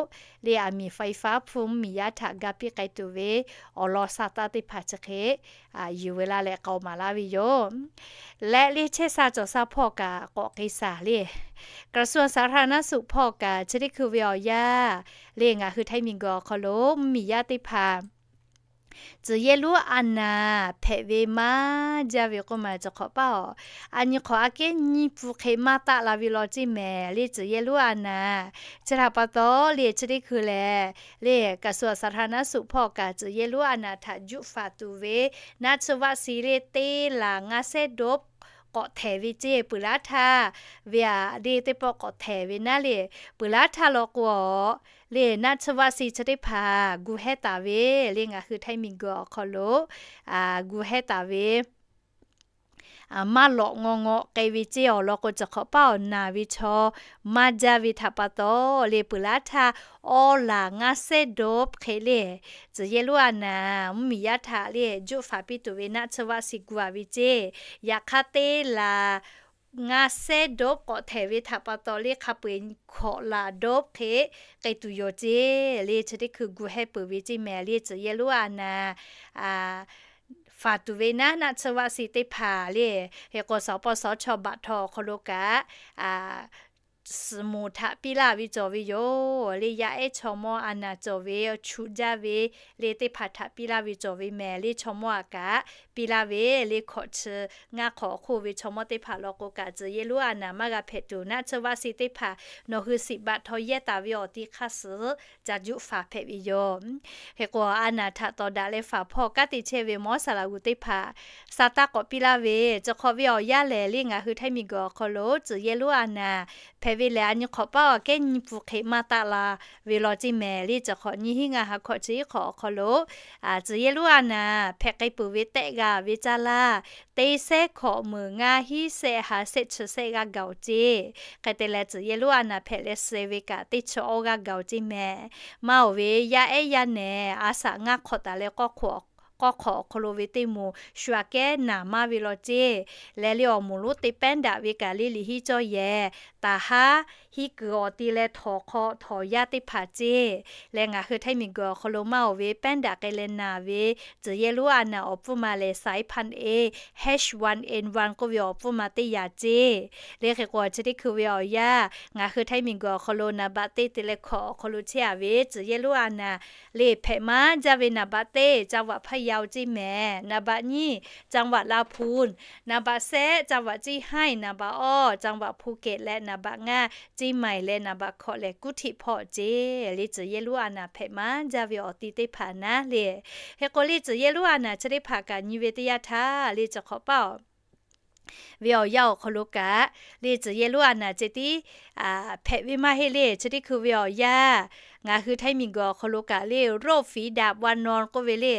le aˬ miˍ ไฟฟ้า hpfuhˇ mvuhˇmiˬ yaˇ htaꞈ ga piˇ k'ai tuˬ ve awˬ lawn sa taˇ teˇ hpaˍ chi hk'e yuˬ ve laˇ leh k'aoˍ maˍ laˇ ve yoˬ. Leh le chehˇ sha cawˬ sha hpawˇ kaꞈ k'awꞈ k'ai shaˍ le, กระทรวงสาธารณสุข hpawˇ kaꞈ chi teˇ hkui ve awˬ yanˇ le ngaˬ hui Htaiˇ miˬguiˬ awˬ hk'aw lo mvuhˇmiˬ yaˇ teˇ hpaˍ tcuhˬ yehˇ lonˉ a naˍ hpehꞈ ve maˇ jaˇ ve k'oˆ ma cawˬ hk'awꞈ paˇ-oˬ. A nyi hk'awꞈ aꞈ kehˉ nyiˇ pun hk'e maˇ taˆ la ve law ceˇ mehˍ le tcuhˬ yehˇ lonˉ a naˍ. Chi htaꞈ pa taw le chi teˇ hkui lehˬ le กระทรวงสาธารณสุข hpawˇ kaꞈ tcuhˬ yehˇ lonˉ a naˍ htaꞈ juˆ faˍ tuˬ ve naˆ tsuhˇ vaˆ si le teˇ laˬ ngaˇ sehˉ dawˇ k'awꞈ htehˍ ve ceˇ. Peuˬ laˉ htaˇ ve aꞈ le teˇ pawˆ k'awꞈ htehˍ ve naˉ le, peuˬ laˉ htaˇ law k'o le naˆ tsuhˇ vaˆ si chi teˇ hpaˍ gu hehˉ taˍ ve le ngaˬ hui Htaiˇ miˬguiˬ awˬ hk'aw lo gu hehˉ taˍ ve maˇ lawꞈ ngaw ngaw k'ai ve ceˇ awˬ lawn k'o cawˬ hk'awꞈ paˇ-oˬ, naˬ ve chaw maˇ jaˇ ve htaꞈ pa taw le peuˬ laˉ htaˇ awˇ laˬ ngaˇ sehˉ dawˇ hk'e le tcuhˬ yehˇ lonˉ a naˍ mvuhˇmiˬ yaˇ htaꞈ le juˆ faˍ piˇ tuˬ ve naˆ tsuhˇ vaˆ si gu-a ve ceˇ. Yaꞈ hk'aˇ teˇ laˬ ngaˇ sehˉ dawˇ k'awꞈ htehˍ ve htaꞈ pa taw le hk'a peu-eˬ hkawꞈ laˬ dawˇ hk'e k'ai tuˬ yoˬ ceˇ. Le chi teˇ hkui gu hehˉ peuˬ ve ceˇ mehˍ le tcuhˬ yehˇ lonˉ a naˍ faˍ tuˬ ve naˉ naˆ tsuhˇ vaˆ si teˇ hpaˍ le. Hk'e k'o sawˍ paw sawˍ chaw baꞈ htaw awˬ hk'aw lo kaꞈ suhˍ moˍ htaꞈ piˇ laˇ ve cawˬ ve yoˬ. Le yaˇ ehˉ chaw mawˇ a naˍ cawˬ ve chuˆ jaˇ ve le teˇ hpaˍ htaꞈ piˇ laˇ ve cawˬ ve mehˍ le chaw mawˇ aꞈ kaꞈ piˇ laˇ ve le hkawꞈ chi ngaˇ hk'awꞈ awˬ hk'oˆ ve chaw mawˇ teˇ hpaˍ law k'o kaꞈ tcuhˬ yehˇ lonˉ a naˍ maˇ g'a hpehꞈ tuˬ naˆ tsuhˇ vaˆ si teˇ hpaˍ nawˬ hui siꞈ baꞈ htaw yehˇ taˍ ve awˬ ti hk'aˇ suhˍ ca juˆ faˍ hpehꞈ ve yoˬ. Hk'e k'o a naˍ htaꞈ tawˍ daꞈ leh faˍ hpawˇ kanˉ te chehˇ ve mawˇ saˍ laꞈ g'uˬ teˇ hpaˍ sa taˇ k'awꞈ piˇ laˇ ve, chi hk'awꞈ ve awˬ yanˇ lehˬ le ngaˬ hui Htaiˇ miˬguiˬ awˬ hk'aw lo tcuhˬ yehˇ lonˉ a naˍ hpehꞈ ve lehˬ a nyi hk'awꞈ paˇ aꞈ kehˉ nyi pun hk'e maˇ taˆ la ve law ceˇ mehˍ le. Chi hk'awꞈ nyiˇ hinˉ ngaˇ ha hkawꞈ chi iˉ hk'awꞈ awˬ hk'aw lo tcuhˬ yehˇ lonˉ a naˍ hpehꞈ k'ai peuˬ ve tehˆ g'a ve caˇ laˇ teˇ sehˉ hkawꞈ meunˍ ngaˇ hinˉ sehˆ ha sehˆ chi sehˆ g'aˇ gaˬ-oˬ ceˇ. Hk'e te leh tcuhˬ yehˇ lonˉ a naˍ hpehꞈ leh suh ve kaꞈ teˇ chi awˇ g'aˇ gaˬ-oˬ ceˇ mehˍ. Maˇ oˬ ve yaˇ ehˉ yaˇ nehˬ a shaꞈ ngaˇ hk'awꞈ taˍ leh k'awˇ hk'awꞈ awˬ hk'aw lo ve teˇ moˍ shu aꞈ kehˉ naˍ maˇ ve law ceˇ. Leh le awˬ moˍ lonˉ te pehˉ daꞈ ve kaꞈ le liꞈ hiˉ cawˇ yehˬ taˍ haˉ hiˉ kuiˬ awˬ ti leh htawnˍ hk'aw htawnˍ yaˇ teˇ hpaˍ ceˇ. Leh ngaˬ hui Htaiˇ miˬguiˬ awˬ hk'aw lo maˇ oˬ ve pehˉ daꞈ k'ai leh naˍ ve tcuhˬ yehˇ lonˉ a naˍ awˬ pfuhˇ ma lehˬ สายพันธุ์ A H one N one k'oˆ ve awˬ pfuhˇ ma teˇ yaꞈ ceˇ. Le hk'e k'o chi teˇ hkui ve awˬ yanˇ ngaˬ hui Htaiˇ miˬguiˬ awˬ hk'aw lo naˍ baꞈ teˇ te leh hkawꞈ awˬ hk'aw lo chehˇ-a ve tcuhˬ yehˇ lonˉ a naˍ le hpehꞈ maˇ jaˇ ve naˍ baꞈ teˇ จังหวัดพะเยา ceˇ mehˍ. Naˍ baꞈ nyiˇ จังหวัดลำพูน, naˍ baꞈ sehˉ จังหวัดเชียงราย, naˍ baꞈ awˇ จังหวัดภูเก็ต leh naˍ baꞈ ngaˇ เชียงใหม่ leh naˍ baꞈ hkawꞈ lehˬ กรุงเทพ hpawˇ ceˇ. Le tcuhˬ yehˇ lonˉ a naˍ hpehꞈ maˇ jaˇ ve awˬ ti teˇ hpaˍ naˉ le. Hk'e k'o le tcuhˬ yehˇ lonˉ a naˍ chi teˇ hpaˍ kaꞈ nyi ve teˇ yanˇ htaˇ le cawˬ hk'awꞈ paˇ-oˬ ve awˬ yanˇ awˬ hk'aw lo kaꞈ le tcuhˬ yehˇ lonˉ a naˍ ceh tiˉ hpehꞈ ve maˇ heˆ le. Chi teˇ hkui ve awˬ yanˇ ngaˬ hui Htaiˇ miˬguiˬ awˬ hk'aw lo kaꞈ le โรคฝีดาดวานอน k'oˆ ve le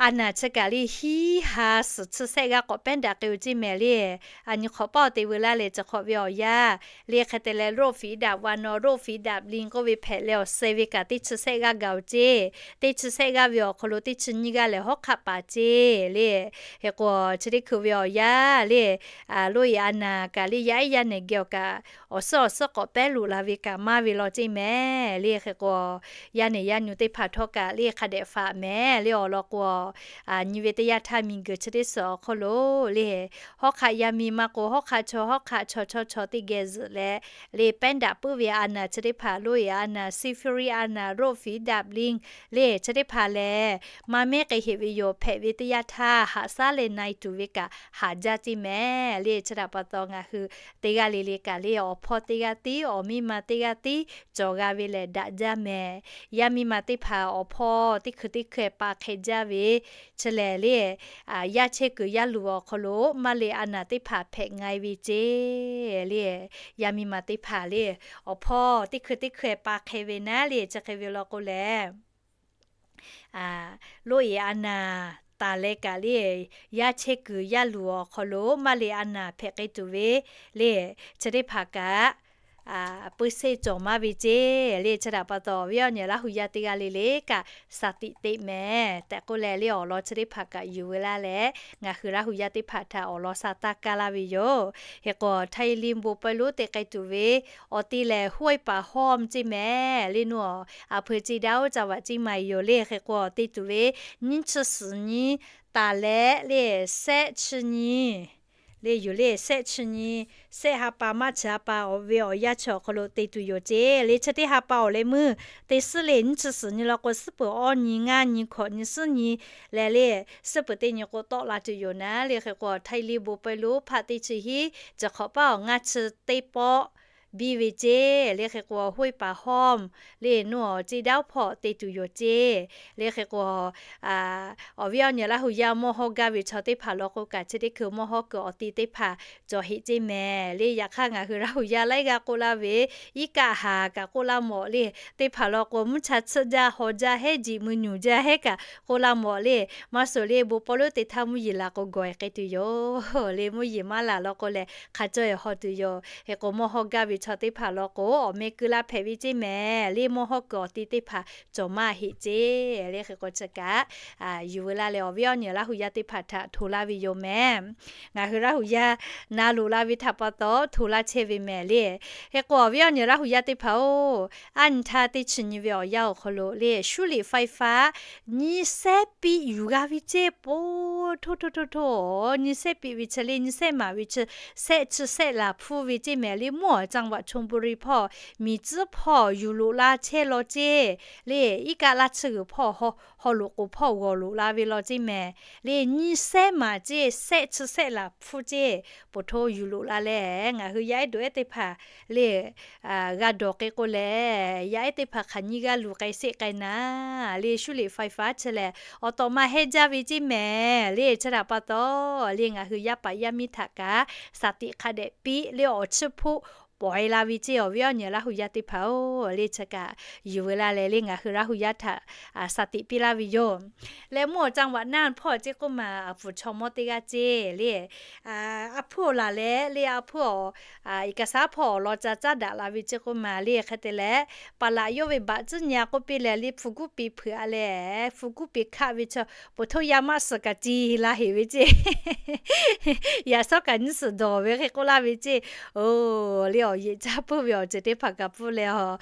a naˍ chi kaꞈ le hiˉ ha suhˍ chi sehˆ g'aˇ k'awꞈ pehˉ daꞈ k'ai-o ceˇ mehˍ le. A nyi hk'awꞈ paˇ awˬ te veu laˇ leh chi hk'awꞈ ve awˬ yanˇ le hk'e te leh โรคฝีดาษ wa nawˬ โรคฝีดาษ liˇ k'oˆ ve hpehꞈ leh awˬ suh ve kaꞈ teˇ chi sehˆ g'aˇ gaˬ-o ceˇ. Teˇ chi sehˆ g'aˇ ve awˬ hk'aw lo teˇ chi nyiˇ g'aˇ lehˬ hawˉ hk'aˆ paˍ ceˇ le. Hk'e k'o chi teˇ hkui ve awˬ yanˇ le, lo e a naˍ kaꞈ le yaˇ ehˉ yaˇ nehˬ geh awˬ kaꞈ awˬ suhˉ awˬ suhˉ k'awꞈ pehˉ loꞈ la ve kaꞈ maˇ ve law ceˇ mehˍ le. Hk'e k'o yaˇ nehˬ yaˇ nyu teˇ hpaˍ htawˇ kaꞈ le hk'a dehꞈ faꞈ mehˍ le awˬ lawn k'o, nyi ve teˇ yanˇ htaˇ miˬguiˬ chi teˇ suhˍ awˬ hk'aw lo le hawˉ hk'aˆ yaˇ miˇ maˇ k'o hawˉ hk'aˆ chaw hawˉ hk'aˆ chaw chaw chaw teˇ geh zuhꞈ leh le pehˉ daꞈ puiˉ ve a naˍ chi teˇ hpaˍ lo e a naˍ ซิฟิลิส a naˍ โรคฝีดาษ liˇ le chi teˇ hpaˍ lehˬ maˇ mehˉ k'ai heꞈ ve yoˬ. Hpehꞈ ve teˇ yanˇ htaˇ haꞈ shaˉ leh na e tuˬ ve kaꞈ haꞈ jaˇ ceˇ mehˍ le. Chi htaꞈ pa taw ngaˬ hui teˇ g'aˇ le le kaꞈ le awˬ hpawˇ teˇ g'aˇ tiˉ awˬ miˇ ma teˇ g'aˇ tiˉ cawˬ g'a ve lehˬ daꞈ jaˇ mehˍ. Yaˇ miˇ ma teˇ hpaˍ awˬ hpawˇ teˇ hkui teˇ hkui pa hk'e jaˇ ve chi lehˬ le, yaˇ chehˇ kuiˬ yaˇ luˬ awˬ hk'aw lo maˇ le a naˍ teˇ hpaˍ hpehꞈ nga e ve ceˇ le. Yaˇ miˇ ma teˇ hpaˍ le awˬ hpawˇ teˇ hkui teˇ hkui pa hk'e ve naˉ le chi hk'e ve law k'o lehˬ lo e a naˍ taˍ leh kaꞈ le yaˇ chehˇ kuiˬ yaˇ luˬ awˬ hk'aw lo maˇ le a naˍ hpehꞈ k'ai tuˬ ve le chi teˇ hpaˍ kaꞈ puiˇ seˇ cawˬ maˇ ve ceˇ le. Chi htaꞈ pa taw awˬ viˉ awˬ nyi Laˇ hu yaˇ teˇ g'aˇ le le kaꞈ สติ teꞈ mehˍ tehꞈ k'oˆ leh le awˬ lawn chi teˇ hpaˍ kaꞈ yuˬ veu laˇ leh ngaˬ hui Laˇ hu yaˇ teˇ hpaˍ htaꞈ awˬ lawn sha taˇ kaˇ laˇ ve yoˬ. Hk'e k'o Htaiˇ liˇ bon pawehˇ lonˉ te k'ai tuˬ ve awˬ te lehˬ ห้วยป่าห้อม ceˇ mehˍ le. Nawˬ a hpui ceˇ daˇ oˉ ca vaꞈ ceˇ ma yoˬ le. Hk'e k'o te tuˬ ve nyiˇ chi suhˍ nyi taˍ leh le sehˆ chi nyi le yoˬ le sehˆ chi nyi, sehˆ ha pa maˇ chi ha pa awˬ ve awˬ yanˇ chi awˬ hk'aw lo te tuˬ yoˬ ceˇ le. Chi teˇ ha pa awˬ leh meuˇ te suhˉ le nyiˇ chi suhˍ nyi law k'o suhˉ peuˬ awˇ nyi ngaˇ nyi hkawꞈ nyi suhˉ nyi leh le suhˉ peuˬ teˇ nyi k'o tawˆ la tuˬ yoˬ naˉ le. Hk'e k'o Htaiˇ liˇ bon pawehˇ lonˉ hpaˆ teˇ chi hiˉ chi hk'awꞈ paˉ awˬ ngaˇ chi teˇ pawˆ biˇ ve ceˇ le. Hk'e k'o ห้วยป่าห้อม le nawˬ ceˇ daˇ oˉ hpawˇ te tuˬ yoˬ ceˇ le. Hk'e k'o awˬ viˉ awˬ nyi Laˇ hu yaˇ mawˇ hawˇ gaˇ ve chaw teˇ hpaˍ law k'o kaꞈ chi teˇ hkui mawˇ hawˉ kuiˬ awˬ ti teˇ hpaˍ cawˬ heꞈ ceˇ mehˍ le. Yaꞈ hk'aˇ ngaˬ hui Laˇ hu yaˇ laiˉ g'aˇ k'oˆ laˇ ve iˉ kaˆ haˍ kaꞈ k'oˆ laˇ mawˬ le, teˇ hpaˍ law k'o mvuhˇ cha tsuhˆ jaˇ haw jaˇ hehˉ jiꞈ mui nyuˬ jaˇ hehˉ kaꞈ k'oˆ laˇ mawˬ le. Maˇ suˍ le bon pawehˇ lonˉ te htaˇ mvuhˇ yeˬ laˬ k'o gawˬ e k'ai tuˬ yoˬ le. Mvuhˇ yeˬ maˇ laˬ law k'o lehˬ hk'a cawˇ e haw tuˬ yoˬ. Hk'e k'o mawˇ hawˇ gaˇ ve chaw teˇ hpaˍ law k'o awˬ meh keu la hpehꞈ ve ceˇ mehˍ le. Mawˇ hawˉ kuiˬ awˬ ti teˇ hpaˍ cawˬ maˇ heꞈ ceˇ le. Hk'e k'o chi kaꞈ yuˬ veu laˇ leh awˬ viˉ awˬ nyi Laˇ hu yaˇ teˇ hpaˍ htaꞈ hto laˇ ve yoˬ mehˍ. Ngaˬ hui Laˇ hu yaˇ na loꞈ la ve htaꞈ pa taw hto laˇ chehˇ ve mehˍ le. Hk'e k'o awˬ viˉ awˬ nyi Laˇ hu yaˇ teˇ hpaˍ-oˬ, a nyi htaˇ teˇ chi nyi ve awˬ yanˇ awˬ hk'aw lo le 修理ไฟฟ้า nyiˇ sehˉ piˆ yuˬ g'a ve ceˇ po hto hto hto hto, nyiˇ sehˉ piˆ ve chi le nyiˇ sehˉ maˍ ve chi, sehˆ chi sehˆ laˬ hpfuhˇ ve ceˇ mehˍ le. Mvuhˇ awˬ จังหวัดชลบุรี hpawˇ miˬ tcuhˉ hpawˇ yuˬ loꞈ la chehˇ law ceˇ le. Iˉ kaˆ laˇ chi g'uiˬ hpawˇ haw loꞈ k'oˍ hpawˇ g'awˬ loꞈ la ve law ceˇ mehˍ le. Nyiˇ sehˉ maˍ ceˇ, sehˆ chi sehˆ laˬ hpfuhˇ ceˇ po hto yuˬ loꞈ la leh ngaˬ hui yaˇ ehˉ dawˬ ehˉ teˇ hpaˍ le g'a dawˬ k'ai k'o lehˬ, yaˇ ehˉ teˇ hpaˍ hk'aˬ nyiˇ g'aˇ luˬ k'ai sheˆ k'ai naˉ le 修理ไฟฟ้า chi lehˬ awˬ tawꞈ ma hehˇ jaˇ ve ceˇ mehˍ le. Chi htaꞈ pa taw le ngaˬ hui yaˇ paˍ yaˇ miˇ htaꞈ kaꞈ สติ hk'a dehꞈ piˇ le awˬ chiˇ hpoˆ pawˍ e la ve ceˇ. Awˬ viˉ awˬ nyi Laˇ hu yaˇ teˇ hpaˍ-oˬ, le chi kaꞈ yuˬ veu la leh le ngaˬ hui Laˇ hu yaˇ htaꞈ สติ piˇ laˇ ve yoˬ. Leh mvuhˇ awˬ จังหวัดน่าน hpawˇ ceˇ k'oˆ ma a hpu chaw mawˇ teˇ g'aˇ ceˇ le a hpuˇ laˬ leh le a hpuˇ awˬ iˉ kaˆ shaˉ hpawˇ awˬ lawn ca caˉ daꞈ la ve ceˇ k'oˆ ma le hk'e te leh, paˍ laꞈ yawˇ ve baꞈ tcuhˉ nyi a k'oˆ piˇ leh le hpu kuˉ piˍ hpeuꞈ a leh, hpu kuˉ piˍ hkaˆ ve chaw po hto yaˇ maˆ suhˍ kaꞈ ci la heꞈ ve ceˇ. Yaꞈ shawˉ kaꞈ nyiˇ suhˍ dawˬ ve hk'e k'oˆ laˇ ve ceˇ. Oˬ, le awˬ yeꞈ caˇ puiˉ ve awˬ ceuˬ teˇ hpaˍ kaꞈ pfuhˇ leh a,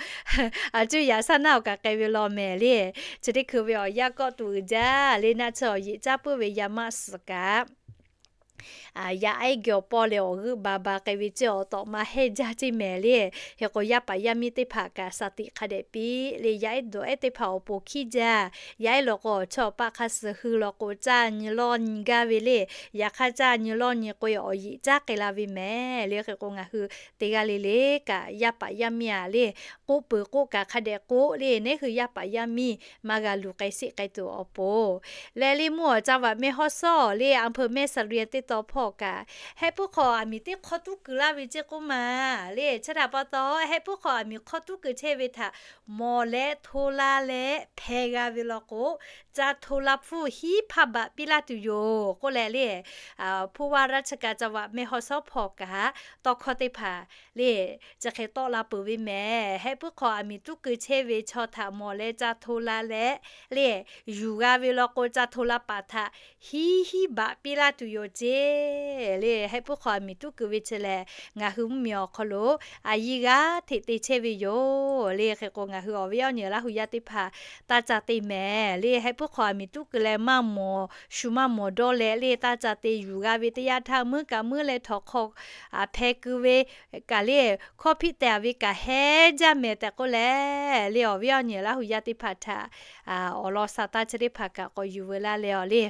a cuˇ yaꞈ shaˉ naˆ awˬ kaꞈ k'ai ve law mehˍ le. Chi teˇ hkui ve awˬ yanˇ kawˆ tuˬ uiˍ jaˇ le naˆ chi awˬ yeꞈ caˇ puiˉ ve yaˇ maˆ suhˍ kaꞈ yaˇ ehˉ geh awˬ paw leh awˬ g'euˆ ba ba k'ai ve ceˇ awˬ tawꞈ ma hehˇ jaˇ ceˇ mehˍ le. Hk'e k'o yaˇ paˍ yaˇ miˇ teˇ hpaˍ kaꞈ สติ hk'a dehꞈ piˇ le yaˇ ehˉ dawˬ ehˉ teˇ hpaˍ awˬ pon hkiˉ jaˇ. Yaˇ ehˉ law k'o awˬ chawˇ awˬ paˆ hk'a suh hui law k'o caˇ nyi lawˇ nyi gaˇ ve le. Yaꞈ hk'aˇ caˇ nyi lawˇ nyi k'o awˬ yeꞈ caˉ k'ai la ve mehˍ le. Hk'e k'o ngaˬ hui teˇ g'aˇ le le kaꞈ yaˇ paˍ yaˇ miˇ a le k'oˆ peuˬ k'oˆ kaꞈ hk'a dehꞈ k'oˆ le neˉ hui yaˇ paˍ yaˇ miˇ maˇ g'a luˬ k'ai sheˆ k'ai tuˬ awˬ pon leh le mvuhˇ awˬ จังหวัดแม่ฮ่องสอน le a hpu mehˇ sa le teˇ taw hpawˇ kaꞈ, hehˆ puiˉ hk'aw aˬ miˍ teˇ hk'awˇ tuˉ keu laˇ ve ceˇ k'oˆ ma le. Chi htaꞈ pa taw, hehˆ puiˉ hk'aw aˬ miˍ hk'awˇ tuˉ keu chehˇ ve htaꞈ mawˬ leh hto la leh hpeh g'a ve law k'o, ca hto la hpfuhˇ hiˉ hpaˇ baꞈ piˇ laˇ tuˬ yoˬ k'oˆ leh le, ผู้ว่าราชการจังหวัดแม่ฮ่องสอน hpawˇ kaꞈ tawˇ hkawˇ teˇ hpaˍ le, chi hk'e tawˆ la peuˬ ve mehˍ. Hehˆ puiˉ hk'aw aˬ miˍ tuˉ keu chehˇ ve chaw htaꞈ mawˬ leh ca hto la leh le, yuˬ g'a ve law k'o, ca hto la paˍ htaꞈ hiˉ hiˉ baꞈ piˇ laˇ tuˬ yoˬ ceˇ le. Hehˆ puiˉ hk'aw aˬ miˍ tuˉ keu ve chi lehˬ, ngaˬ hui mvuhˇmiˬ awˬ hk'aw lo a yiˇ g'aˇ hteꞈ te chehˇ ve yoˬ le. Hk'e k'o, ngaˬ hui awˬ viˉ awˬ nyi Laˇ hu yaˇ teˇ hpaˍ taˇ ca te mehˍ le. Hehˆ puiˉ hk'aw aˬ miˍ tuˉ keu leh maˇ mawˬ shu maˇ mawˬ dawˇ leh le, taˇ ca te. Yuˬ g'a ve teˇ yanˇ htaˇ, muiˉ kaꞈ muiˉ leh htawnˍ hk'aw hpeh keu ve kaꞈ le, hkawˇ hpiˆ teh ve kaꞈ heh jaˇ mehˍ tehꞈ k'oˆ leh le, awˬ viˉ awˬ nyi Laˇ hu yaˇ teˇ hpaˍ htaꞈ awˬ lawn sa taˇ chi teˇ hpaˍ kaꞈ k'awꞈ yuˬ veu laˇ leh awˬ le,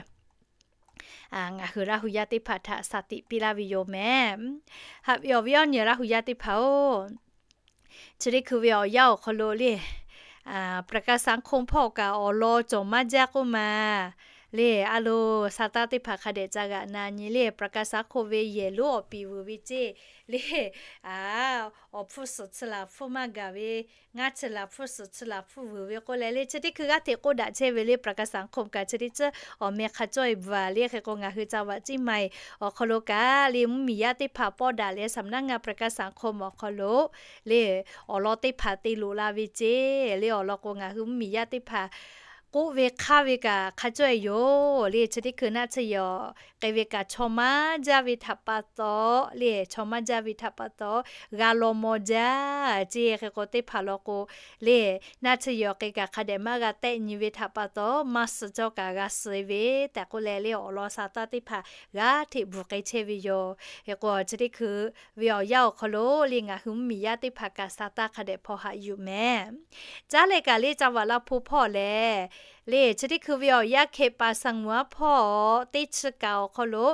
ngaˬ hui Laˇ hu yaˇ teˇ hpaˍ htaꞈ shaˍ tiꞈ piˇ laˇ ve yoˬ mehˍ. Haꞈ ve awˬ viˉ awˬ nyi Laˇ hu yaˇ teˇ hpaˍ-oˬ, chi teˇ hkui ve awˬ yanˇ awˬ hk'aw lo le, ประกันสังคม hpawˇ kaꞈ awˬ lawn cawˬ maˇ jaˇ k'oˆ ma le. A lo, sa taˇ teˇ hpaˍ hk'a dehꞈ ca g'aꞈ na nyi le, ประกันสังคม ve yehˬ lonˉ awˬ piˍ vuiˬ ve ceˇ le, awˬ hpfuhˇ suhˍ chi laˬ hpfuhˇ maˇ gaˬ ve, ngaˇ chi laˬ hpfuhˇ suhˍ chi laˬ hpfuhˇ vuiˬ ve k'oˆ leh le, chi teˇ hkui g'aˇ hteꞈ k'oˆ daꞈ chehˇ ve le, ประกันสังคม kaꞈ chi teˇ ceuˬ awˬ meh hk'a cawˇ e bvuhˬ le. Hk'e k'o, ngaˬ hui จังหวัดเชียงใหม่ awˬ hk'aw lo kaꞈ le, mvuhˇmiˬ yaˇ teˇ hpaˍ pawˆ daꞈ leh สำนักงานประกันสังคม awˬ hk'aw lo le, awˬ lawn teˇ hpaˍ te loꞈ la ve ceˇ le. Awˬ lawn k'o, ngaˬ hui mvuhˇmiˬ yaˇ teˇ hpaˍ k'oˆ ve hk'aˇ ve kaꞈ hk'a cawˇ e yoˬ le. Chi teˇ hkui naˆ tsuhˇ yehˬ k'ai ve kaꞈ chaw maˇ jaˇ ve htaꞈ pa taw le, chaw maˇ jaˇ ve htaꞈ pa taw g'a law maw jaˇ ceˇ. Hk'e k'o, teˇ hpaˍ law k'o le, naˆ tsuhˇ yehˬ k'ai kaꞈ hk'a dehꞈ maˇ g'a tehˆ nyi ve htaꞈ pa taw, maˇ suh cawˇ kaꞈ g'a suh ve tehꞈ k'oˆ leh le, awˬ lawn sa taˇ teˇ hpaˍ g'aˇ hteꞈ bvuhˬ k'ai chehˇ ve yoˬ. Hk'e k'o, chi teˇ hkui ve awˬ yanˇ awˬ hk'aw lo le, ngaˬ hui mvuhˇmiˬ yaˇ teˇ hpaˍ kaꞈ sa taˇ hk'a dehꞈ hpaw haꞈ yuˬ mehˍ. Caˉ leh kaꞈ le, จังหวัดลำพูน hpawˇ lehˬ le, chi teˇ hkui ve awˬ yanˇ เขตป่าสงวน hpawˇ teˇ chi kaꞈ awˬ hk'aw lo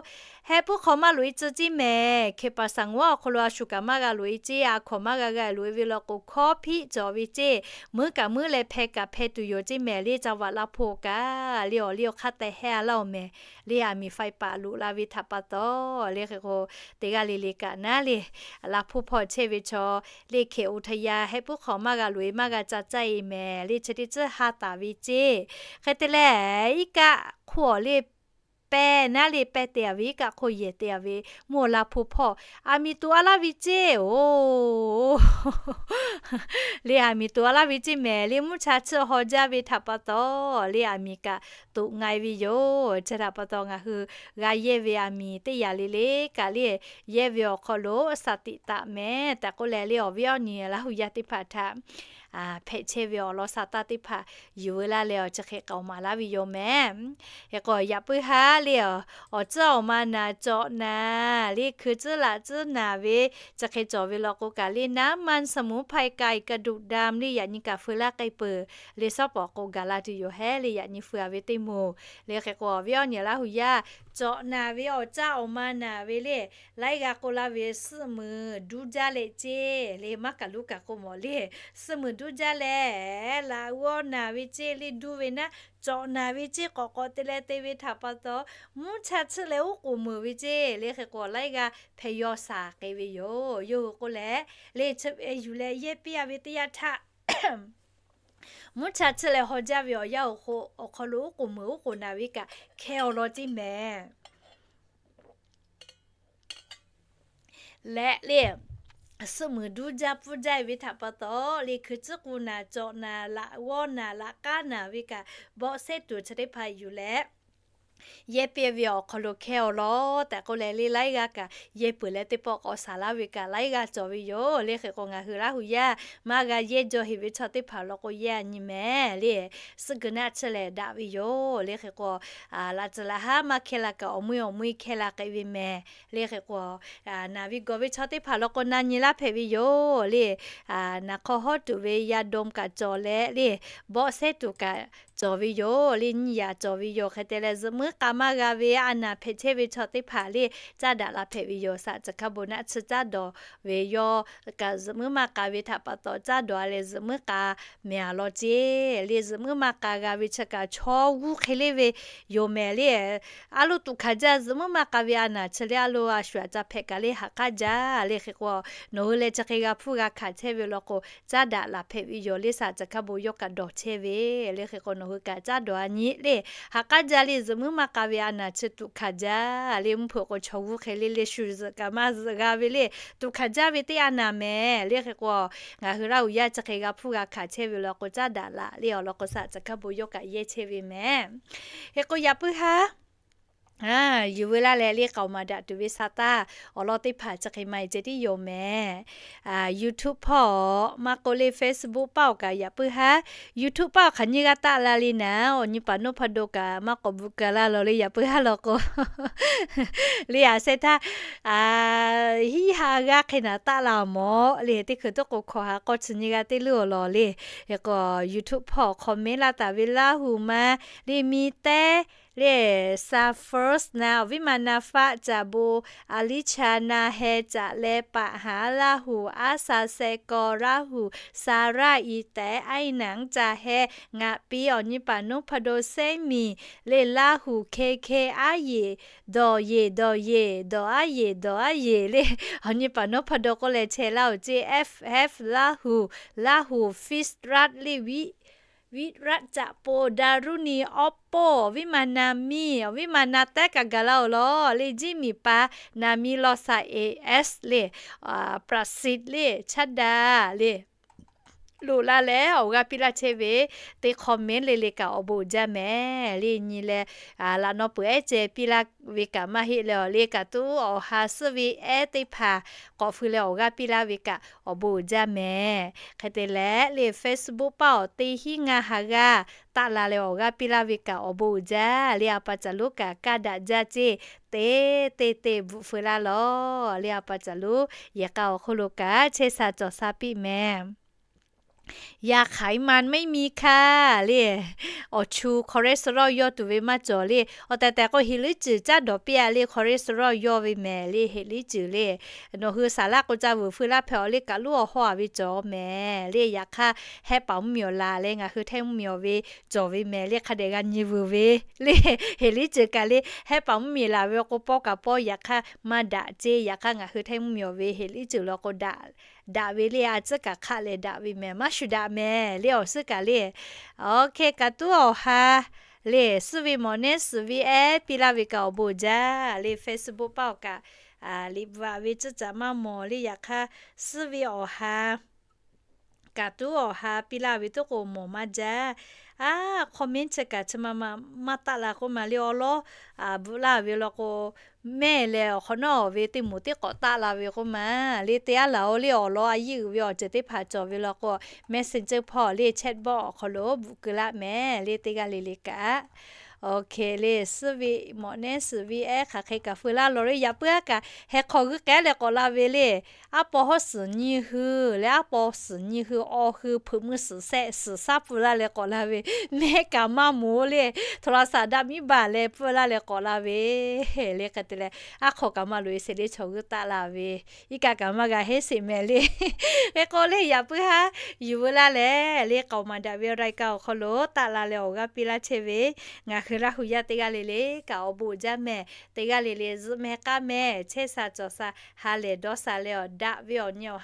heh puiˉ hk'aw maˇ loꞈ e tcuh ceˇ mehˍ. เขตป่าสงวน awˬ hk'aw lo a shu kaꞈ maˇ g'a loꞈ e ceˇ, a hkawnˍ maˇ g'a g'a loꞈ e ve law k'o, hkawˇ hpiˆ cawˬ ve ceˇ, muiˉ kaꞈ muiˉ leh hpeh kaꞈ hpeh tuˬ yoˬ ceˇ mehˍ le. จังหวัดลำพูน kaꞈ le, awˬ liˇ awˬ hk'aˇ teh heh a laˇ oˬ mehˍ le, aˬ miˍ faiˇ paˍ loꞈ la ve htaꞈ pa taw le. Hk'e k'o, teˇ g'aˇ le le kaꞈ naˉ le, ลำพูน hpawˇ chehˇ ve chaw le, เขตอุทยาน heh puiˉ hk'aw maˇ g'a loꞈ e maˇ g'a ca caˇ e mehˍ le, chi teˇ ceuˬ ha taˍ ve ceˇ. Hk'e te leh, iˉ kaˆ hk'oˆ awˬ le pehˇ naˉ le, pehˇ te a ve, iˉ kaˆ hk'oˆ yehˬ te a ve, mvuhˇ ลำพูน hpawˇ aˬ miˍ tuꞈ a laˇ ve ceˇ oˬ le, aˬ miˍ tuꞈ a laˇ ve ceˇ mehˍ le. Mvuhˇ cha tsuhˇ haw jaˇ ve htaꞈ pa taw le, aˬ miˍ kaꞈ tuꞈ nga e ve yoˬ. Chi htaꞈ pa taw, ngaˬ hui g'a yehˇ ve aˬ miˍ teˇ yanˇ le le kaꞈ le, yehˇ ve awˬ hk'aw lo shaˍ tiꞈ taˍ mehˍ tehꞈ k'oˆ leh le, awˬ viˉ awˬ nyi Laˇ hu yaˇ teˇ hpaˍ htaꞈ hpehꞈ chehˇ ve awˬ lawn sa taˇ teˇ hpaˍ yuˬ veu laˇ leh, awˬ chi hk'e k'aoˍ maˍ laˇ ve yoˬ mehˍ. Hk'e k'o, yaꞈ puiˉ haˉ le, awˬ tcuhˉ awˬ ma naˍ cawꞈ naˍ le, hkui tcuhˉ laꞈ tcuhˉ naˍ ve chi hk'e cawˬ ve law k'o kaꞈ le, น้ำมันสมุนไพรไก่กระดูกดำ le, yaꞈ nyi kaꞈ feu laˇ k'ai peuˬ le, shawˉ pawˍ k'o gaˬ la tuˬ yoˬ hehˉ le, yaꞈ nyi feu a ve teˇ moˍ le. Hk'e k'o, awˬ viˉ awˬ nyi Laˇ hu yaˇ, cawꞈ naˍ ve awˬ tcuhˉ awˬ ma naˍ ve le, laiˉ g'aˇ k'oˆ laˇ ve, suhˆ muiˍ duˇ jaˇ leh ceˇ le, maˇ kaˬ luˉ kaꞈ k'oˆ mawˬ le, suhˆ muiˍ duˇ jaˇ leh laꞈ g'awˇ naˍ ve ceˇ le, duˇ ve naˉ cawꞈ naˍ ve ceˇ k'awꞈ k'awꞈ te leh te ve htaꞈ pa taw, mvuhˇ cha tsuhˇ leh uˉ k'oˍ meuˍ ve ceˇ le. Hk'e k'o, laiˉ g'aˇ hpeh yaw shaˍ k'ai ve yoˬ. Yawˇ hui k'oˆ leh le, chi ve yuˬ leh yehˇ piˇ a ve teˇ yanˇ htaˇ, mvuhˇ cha tsuhˇ leh haw jaˇ ve awˬ yanˇ awˬ hk'aw lo uˉ k'oˍ meuˍ uˉ k'oˍ naˍ ve kaꞈ hkeh awˬ lawn ceˇ mehˍ. Leh le, suhˆ muiˍ duˇ jaˇ pfuhˇ jaˇ ve htaꞈ pa taw le, hkui tcuhˉ k'u naˍ cawꞈ naˍ laꞈ g'awˇ naˍ laꞈ k'aˉ naˍ ve kaꞈ, bawˆ sehˉ tuˬ chi teˇ hpaˍ yuˬ leh yehˇ piˇ ve awˬ hk'aw lo hkeh awˬ lawn tehꞈ k'oˆ leh le, laiˉ g'aˇ kaꞈ yehˇ peuˬ leh teˇ pawˆ k'awꞈ shaˍ laˇ ve kaꞈ laiˉ g'aˇ cawˬ ve yoˬ le. Hk'e k'o, ngaˬ hui Laˇ hu yaˇ maˇ g'a yehˇ jaw heˍ ve chaw teˇ hpaˍ law k'o, yehˇ a nyi mehˍ le, suhˆ guiˬ naˆ tsuhˇ leh daꞈ ve yoˬ le. Hk'e k'o, laꞈ tcuhˍ laꞈ haˉ maˇ hkeh la kaꞈ, awˬ mui awˬ mui hkeh la k'ai ve mehˍ le. Hk'e k'o, naˍ ve gawˬ ve chaw teˇ hpaˍ law k'o, na nyi laˇ hpehꞈ ve yoˬ le. Naˍ hk'aw hawˉ tuˬ ve ยาดม kaꞈ cawˬ leh le, bawˆ sehˉ tuˬ kaꞈ cawˬ ve yoˬ le, nyiˇ yaꞈ cawˬ ve yoˬ. Hk'e te leh, zuhꞈ muiˉ k'a maˇ g'a ve a naˍ hpehꞈ chehˇ ve chaw teˇ hpaˍ le, caˇ daꞈ la hpehꞈ ve yoˬ. Saꞈ chi hk'a bon naˆ chi caˇ dawˬ ve yawˇ kaꞈ zuhꞈ muiˉ maˇ k'a ve htaꞈ pa taw caˇ dawˬ a leh zuhꞈ muiˉ k'a mehˍ a law ceˇ le. Zuhꞈ muiˉ maˇ k'a g'a ve chi kaꞈ chaw g'uˇ hk'e le ve yoˬ mehˍ le. A lo tuꞈ hkanˍ jaˇ, zuhꞈ muiˉ maˇ k'a ve a naˍ chi le a lo a shuˍ a ca hpehꞈ kaꞈ le ha k'aˉ jaˇ le. Hk'e k'o, nawˬ hui leh chi hk'e g'a hpuˇ g'a hkanˍ chehˇ ve law k'o, caˇ daꞈ laˬ hpehꞈ ve yoˬ le. Saꞈ chi hk'a bon yawˇ kaꞈ dawˬ chehˇ ve le. Hk'e k'o, nawˬ hui kaꞈ caˇ dawˬ a nyi le, ha k'aˉ jaˇ le. Zuhꞈ muiˉ maˇ k'a ve a naˍ chi tuꞈ hkanˍ jaˇ le. Mvuhˇ hpeuꞈ k'o chaw g'uˇ hk'e le le shuˍ zuhꞈ kaꞈ maˇ zuhꞈ g'a ve le. Tuꞈ hkanˍ jaˇ ve teˇ a naˍ mehˍ le. Hk'e k'o, ngaˬ hui Laˇ huˍ yaˇ chi hk'e g'a hpuˇ g'a hkanˍ chehˇ ve law k'o, caˇ daꞈ laˬ le awˬ lawn k'o, saꞈ chi hk'a bon yawˇ kaꞈ yehˇ chehˇ ve mehˍ. Hk'e k'o, yaꞈ puiˉ haˉ yuˬ veu laˇ leh le k'aoˍ maˍ daꞈ tuˬ ve sa taˇ awˬ lawn teˇ hpaˍ chi hk'e ma e ceh tiˉ yoˬ mehˍ. YouTube hpawˇ maˇ k'oˆ le Facebook paˇ awˬ kaꞈ yaꞈ puiˉ haˉ, YouTube paˇ awˬ hk'aˬ nyi g'a taˆ la le naˍ, awˬ nyi paˍ nawˉ hpaˇ do kaꞈ maˇ k'awꞈ bvuhꞈ keu laˇ law le. Yaꞈ puiˉ haˉ law k'o, le a sheh htaˇ hiˉ ha g'aˇ hk'e naˍ taˆ la mawˬ le. Teˇ hkui tuˉ k'o hkawꞈ ha k'awˇ chi nyi g'a teˇ leuˉ awˬ lawn le. Hk'e k'o, YouTube hpawˇ comment laˇ taˍ ve Laˇ huˍ ma le, mi tehˉ le, Sa First na, awˬ viˉ ma na faˆ caꞈ bon, a liˇ cha na heh caꞈ leh paˍ haˍ Laˇ huˍ, aˉ sa seh kaw Laˇ huˍ, Sa raˇ i tehˉ, aiˉ naˍ ca heh, ngaˬ piˇ awˬ nyi paˍ nawˉ hpaˇ do sehˉ miˬ le, Laˇ huˍ hkeh hkeh aˉ yeˬ, dawˬ yeˬ dawˬ yeˬ dawˬ aˉ yeˬ dawˬ aˉ yeˬ le. Awˬ nyi paˍ nawˉ hpaˇ do k'oˆ leh chehˇ laˇ oˬ ceˇ, F F Laˇ huˍ, Laˇ huˍ Fifth Rat le, Viˉ raˆ caꞈ po, Daruˇni awˉ poˆ, awˬ viˉ ma na miˇ, awˬ viˉ ma na tehˉ kaꞈ gaˬ la oˬ law le. Jiˇ miˬ pa na miˇ law sa e s le, Praˍsiˍ le, chaˇ daꞈ le. Loꞈ la leh awˬ g'aˇ piˇ laˇ chehˇ ve teˇ comment le le kaꞈ awˬ bon uiˍ jaˇ mehˍ le. Nyi leh laꞈ naw peuˬ ehˉ ceh piˇ laˇ ve kaꞈ maˇ heˆ leh awˬ le, kaꞈ tuˉ awˬ ha suhˉ ve ehˉ teˇ hpaˍ k'awꞈ feu leh awˬ g'aˇ piˇ laˇ ve kaꞈ awˬ bon uiˍ jaˇ mehˍ. Hk'e te leh le Facebook paˇ awˬ teˇ hinˉ ngaˇ ha g'aˇ taˆ la leh awˬ g'aˇ piˇ laˇ ve kaꞈ awˬ bon uiˍ jaˇ le. A pa caˬ lonˉ kaꞈ kaˇ daꞈ jaˇ ceˇ, te te te bvuhꞈ feu laˇ lawˬ le. A pa caˬ lonˉ yehˬ k'a awˬ hk'oˆ lo kaꞈ chehˇ sha cawˬ sha piˇ mehˍ. ยาไขมันไม่มีค่ะ le, awˬ chu cholesterol yawˇ tuˬ ve maˇ cawˬ le. Awˬ tehˬ tehˬ k'o, heˍ liˉ ceuˬ caˉ dawˬ piˇ a le, cholesterol yawˇ ve mehˍ le, heˍ liˉ ceuˬ le. Nawˬ hui saˍ laˇ k'o ca vuiˬ feu laˇ hpehꞈ awˬ le, kaꞈ lonˉ awˬ hawˇ a ve cawˬ mehˍ le. Yaꞈ hk'aˇ, hehˉ paˍ mvuhˇmiˬ awˬ laˬ leh ngaˬ hui htehˇ mvuhˇmiˬ awˬ ve cawˬ ve mehˍ le. Hk'a dehꞈ g'a nyi vuiˬ ve le, heˍ liˉ ceuˬ kaꞈ le, hehˉ paˍ mvuhˇmiˬ laˬ ve awˬ k'o pawˇ kaꞈ pawˇ. Yaꞈ hk'aˇ maˇ daꞈ ceˇ. Yaꞈ hk'aˇ ngaˬ hui htehˇ mvuhˇmiˬ awˬ ve heˍ liˉ ceuˬ law k'o daꞈ daꞈ ve le. A tcuhˉ kaꞈ hk'aˆ leh daꞈ ve mehˍ, maˇ shuˍ daꞈ mehˍ le awˬ suhˉ kaꞈ le. Awˬ hk'e kaꞈ tuˉ awˬ ha le, suhˉ ve mawꞈ nehˉ suhˍ ve ehˉ piˇ laˇ ve kaꞈ awˬ bon uiˍ jaˇ le. Facebook paˇ awˬ kaꞈ liꞈ bvuhꞈ a ve tcuhˉ caꞈ maˇ mawˬ le. Yaꞈ hk'aˇ suhˉ ve awˬ ha kaꞈ tuˉ awˬ ha piˇ laˇ ve tuˉ k'o mawˬ maˇ jaˇ. A, comment chi kaꞈ chi ma ma maˇ taˆ la k'oˆ ma le. Awˬ lawn bvuhꞈ laˇ ve law k'o, mehˆ leh awˬ hk'awꞈ nawˉ ve teˇ moˍ teˇ k'awꞈ taˆ la ve k'oˆ ma le. Te aˉ laˬ oˬ le, awˬ lawn a yiˇ uiˍ ve awˬ ceuˬ teˇ hpaˍ cawˬ ve law k'o, Messenger hpawˇ le, chatbot awˬ hk'aw lo bvuhꞈ keu laˇ mehˍ le. Teˇ g'aˇ le le kaꞈ, OK le, suhˉ ve mawꞈ nehˉ suhˍ ve ehˉ hk'aˬ hk'e kaꞈ feu laˇ law le. Yaꞈ puiˉ aˉ kaꞈ heh hk'aw g'uiˇ k'ehˉ leh k'awꞈ la ve le. Aˉ paw hawˉ suhˍ nyi hui leh aˉ paw suhˍ nyi hui awˬ hui hpeuꞈ meuˇ suhˍ sehˆ suhˍ shaˉ pui laˇ leh k'awꞈ la ve, mehˆ kaꞈ maˇ moˍ le, โทรศัพท์ daꞈ miˉ baˬ leh pui laˇ leh k'awꞈ la ve le. Hk'e te leh, aˉ hk'aw kaꞈ maˇ loꞈ e sheˍ le, chaw g'uiˇ taˆ la ve, iˉ kaˆ kaꞈ maˇ g'a heˆ sheˍ mehˍ le. Hk'e k'o le, yaꞈ puiˉ haˉ yuˬ veu laˇ leh le, k'aoˍ maˍ daꞈ ve รายการ awˬ hk'aw lo taˆ la leh awˬ g'aˇ piˇ laˇ chehˇ ve, ngaˬ hui Laˇ huˍ yaˇ teˇ g'aˇ le le kaꞈ awˬ bon uiˍ jaˇ mehˍ. Teˇ g'aˇ le le zuhꞈ mehˍ k'aˇ mehˍ, chehˇ sha cawˬ sha, ha lehˬ dawˇ sha leh awˬ daꞈ ve awˬ nyi awˬ